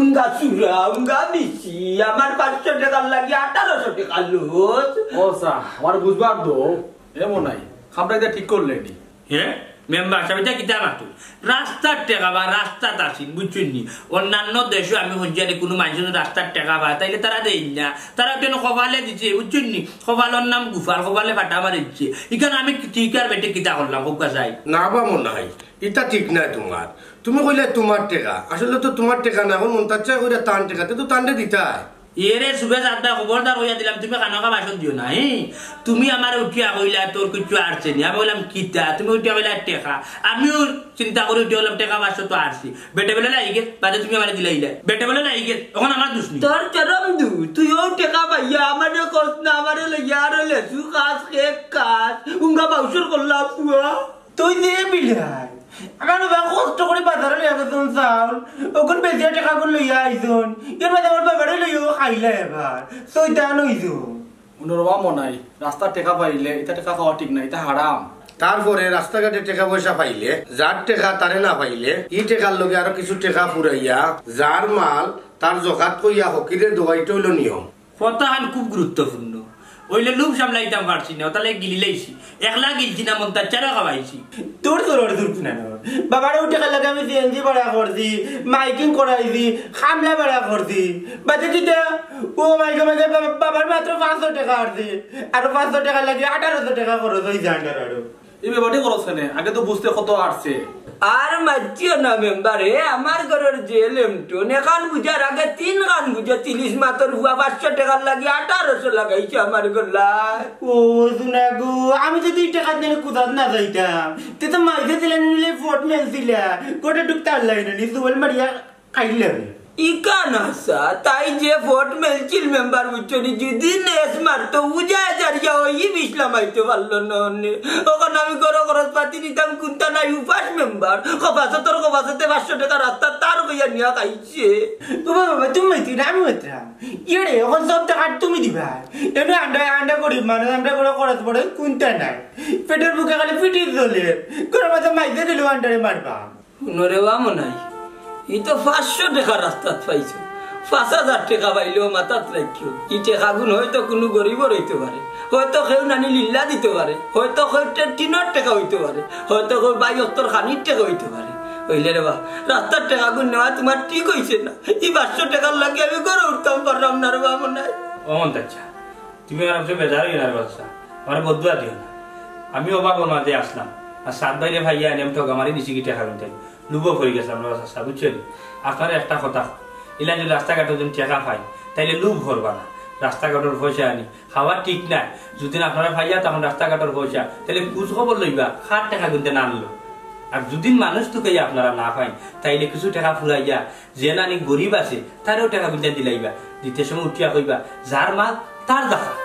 উঙ্গা চুরা, উঙ্গা মিছি, আমার পাঁচশো টেকার লাগি আঠারোশো টেকা লস। ও সা, আমার বুঝবার দো, এমন নাই, খামটা ইটা ঠিক করলে নি। হে? মেম্বার সাব, ইটা কিতা মাতো? রাস্তার টেকা বা রাস্তাত আসিল, বুঝছইন নি? অন্যান্য দেশো আমি হুনছি আরে কুনু মানষে যুদি রাস্তার টেকা পায়, তাইলে তারা দেইন না। তারা কেন কপালে দিছে, বুঝছইন নি? কপালর নাম গুফার, কপালে ফাটা মারি দিছে। ইখান আমি কি-, ঠিক আর বেঠিক কিতা করলাম, কউক্কা চাই? না বা মনে হয়, ইটা ঠিক নায় তুমার। তুমি কইলায় তুমার টেকা, আসলে তো তুমার টেকা না, অখন মন্তাজ চায় কইরা তান টেকা, তে তো তানরে দিতায়। এরে সুবে জাদা, খবরদার কইয়া দিলাম, তুমি কানো কাবাসত দিও না, হি? তুমি আমারে উঠিয়া কইলা, "তোর কিচ্ছু আরছে নি।" আমি কইলাম, "কিতা?" তুমি উঠিয়া কইলা, "টেকা।" আমিও চিন্তা করি উঠিয়া কইলাম, "টেকা পাঁচশো তো আরছি।" বেটে বলে, "না, ইগে, বাদে তুমি আমারে দিলাইলা।" বেটে বলে, "না, ইগে, অখন আমার দুষ নি।" তোর চরম দু, তুইও টেকা পাইয়া আমারে কস না, আমারে লইয়া আরো লেচু খাস, কেক খাস, উঙ্গা বাউসর করলা পুয়া। তুই যে বিলাই, আমার বাবা কষ্ট করি বাজারো লইয়া গেছইন চাউল, অখন বেচিয়া টেকাগুন লইয়া আইছইন, এর মাঝে আমার বাবারে লইয়াও খাইলা এবার, শয়তান অইছো। হুনো রে বা মনাই, রাস্তার টেকা পাইলে ইতা টেকা খাওয়া ঠিক না, ইতা হারাম। তারপরে রাস্তাঘাটে টেকা পয়সা পাইলে, যার টেকা তারে না পাইলে, ই টেকার লগে আরো কিছু টেকা ফুরাইয়া, যার মাল তার জকাত কইয়া ফকিরে দেওয়াইটা অইলো নিয়ম। কথাখান খুব গুরুত্বপূর্ণ। অইলে লোভ সামলাইতাম পারছি না, অতালে গিলি লাইছি। একলা গিলছি না, মন্তাচ্চারে খাওয়াইছি। তোর তোর ওর দুর না। বাবারে ও টেকার লাগি আমি সিএনজি ভাড়া করছি, মাইকিং করাইছি, খামলা ভাড়া করছি। বাদে কিতা? ও মাইকে মাইকে বাবা, বাবার মাত্র পাঁচশো টেকা আটছে। আর পাঁচশো টেকার লাগি আঠারোশো টেকা খরচ অইছে আন্ডার আরো। এই ব্যাপারটি খরচ কেনে? আগে তো বুঝতে কত আটছে। আর মাতিও না মেম্বার, হে আমার ঘরর যে লেমটন, এখান বুঝার আগে তিন খান বুঝে তিলিশ মাতর ফুয়া পাঁচশো টেকার লাগি আঠারোশো লাগাইছে আমার গলায়। ও, হুনো গো, আমি যদি ই টেকার জন্য কুদাত না যাইতাম, তে তো মাইজে দিলে নিলে ফোর্ট মেলছিলা, কোটে ঢুকতে পারলাই না, নি সুবল মারিয়া খাইলে। ইখান হাছা, তাই যে ফোর্ট মেলছিল মেম্বার বুঝছো নি, যদি নেস মারতো, উজায় জারিয়া ওই বিছলা মাইতে পারলো না অনে। অখন আমি ঘরো খরচ পাতি নিতাম কুন্তা নাই, উপাস মেম্বার। কপাসতর কপাসতে পাঁচশো টেকা রাস্তা তার কইয়া নিয়া খাইছে। ও বাবা, বাবা, তুমি মাইতে না, আমি মাতরাম। ইয়ে রে, অখন সব টেকা তুমি দিবা। এমনে আন্ডা, আন্ডা গরিব মানুষ, আমরা ঘরো খরচ পড়ে কুন্তা নাই। পেটর ভুকে খালি পিটির জ্বলে। ঘরর মাঝে মাইজে দিলেও আন্ডারে মারবা। হুনো রে বা মনাই, ই তো পাঁচশো টেকা রাস্তাত পাইছো, পাঁচ হাজার টেকা পাইলেও মাথাত রাখিও। ই টেকাগুন হয়তো কুনু গরিবর অইতে পারে, হয়তো কেউ নানি লিল্লা দিতে পারে, হয়তো কেউ টে-, টিনর টেকা অইতে পারে, হয়তো কেউ বাই অক্তর খানির টেকা অইতে পারে। অইলে রে বা, রাস্তার টেকাগুন নেওয়া তুমার ঠিক অইছে না। ই পাঁচশো টেকার লাগি আমি ঘরো উঠতাম পাররাম না রে বা মনাই। ও মন্তাচ্চা, তুমি আমার উপরে বেজার অইও না রে বাচ্চা, আমারে বদদোয়া দিও না। আমি অভাবর মাঝে আছলাম, আর সাত ভাইরে পাইয়া আনি আমি ঠগা মারি দিছি কি টেকা দিতে, লোভো পড়ি গেছলাম রে বাচ্চা, বুঝছো নি? আপনারে একটা কথা, ইলা যদি রাস্তাঘাটো যদি টেকা পাই, তাইলে লোভ করবা না। রাস্তাঘাটর পয়সা আনি খাওয়া ঠিক নায়। যদি আপনারা পাইয়া তখন রাস্তাঘাটর পয়সা, তাইলে খোঁজ খবর লইবা, কার টেকা গুনতে না আনলো। আর যদি মানুষ তুকাইয়া আপনারা না পাইন, তাইলে কিছু টেকা ফুরাইয়া যে নানি গরিব আছে, তারেও টেকা গুনতে দিলাইবা। দিতে সময় উঠিয়া কইবা, "যার মাল, তার দেখা।"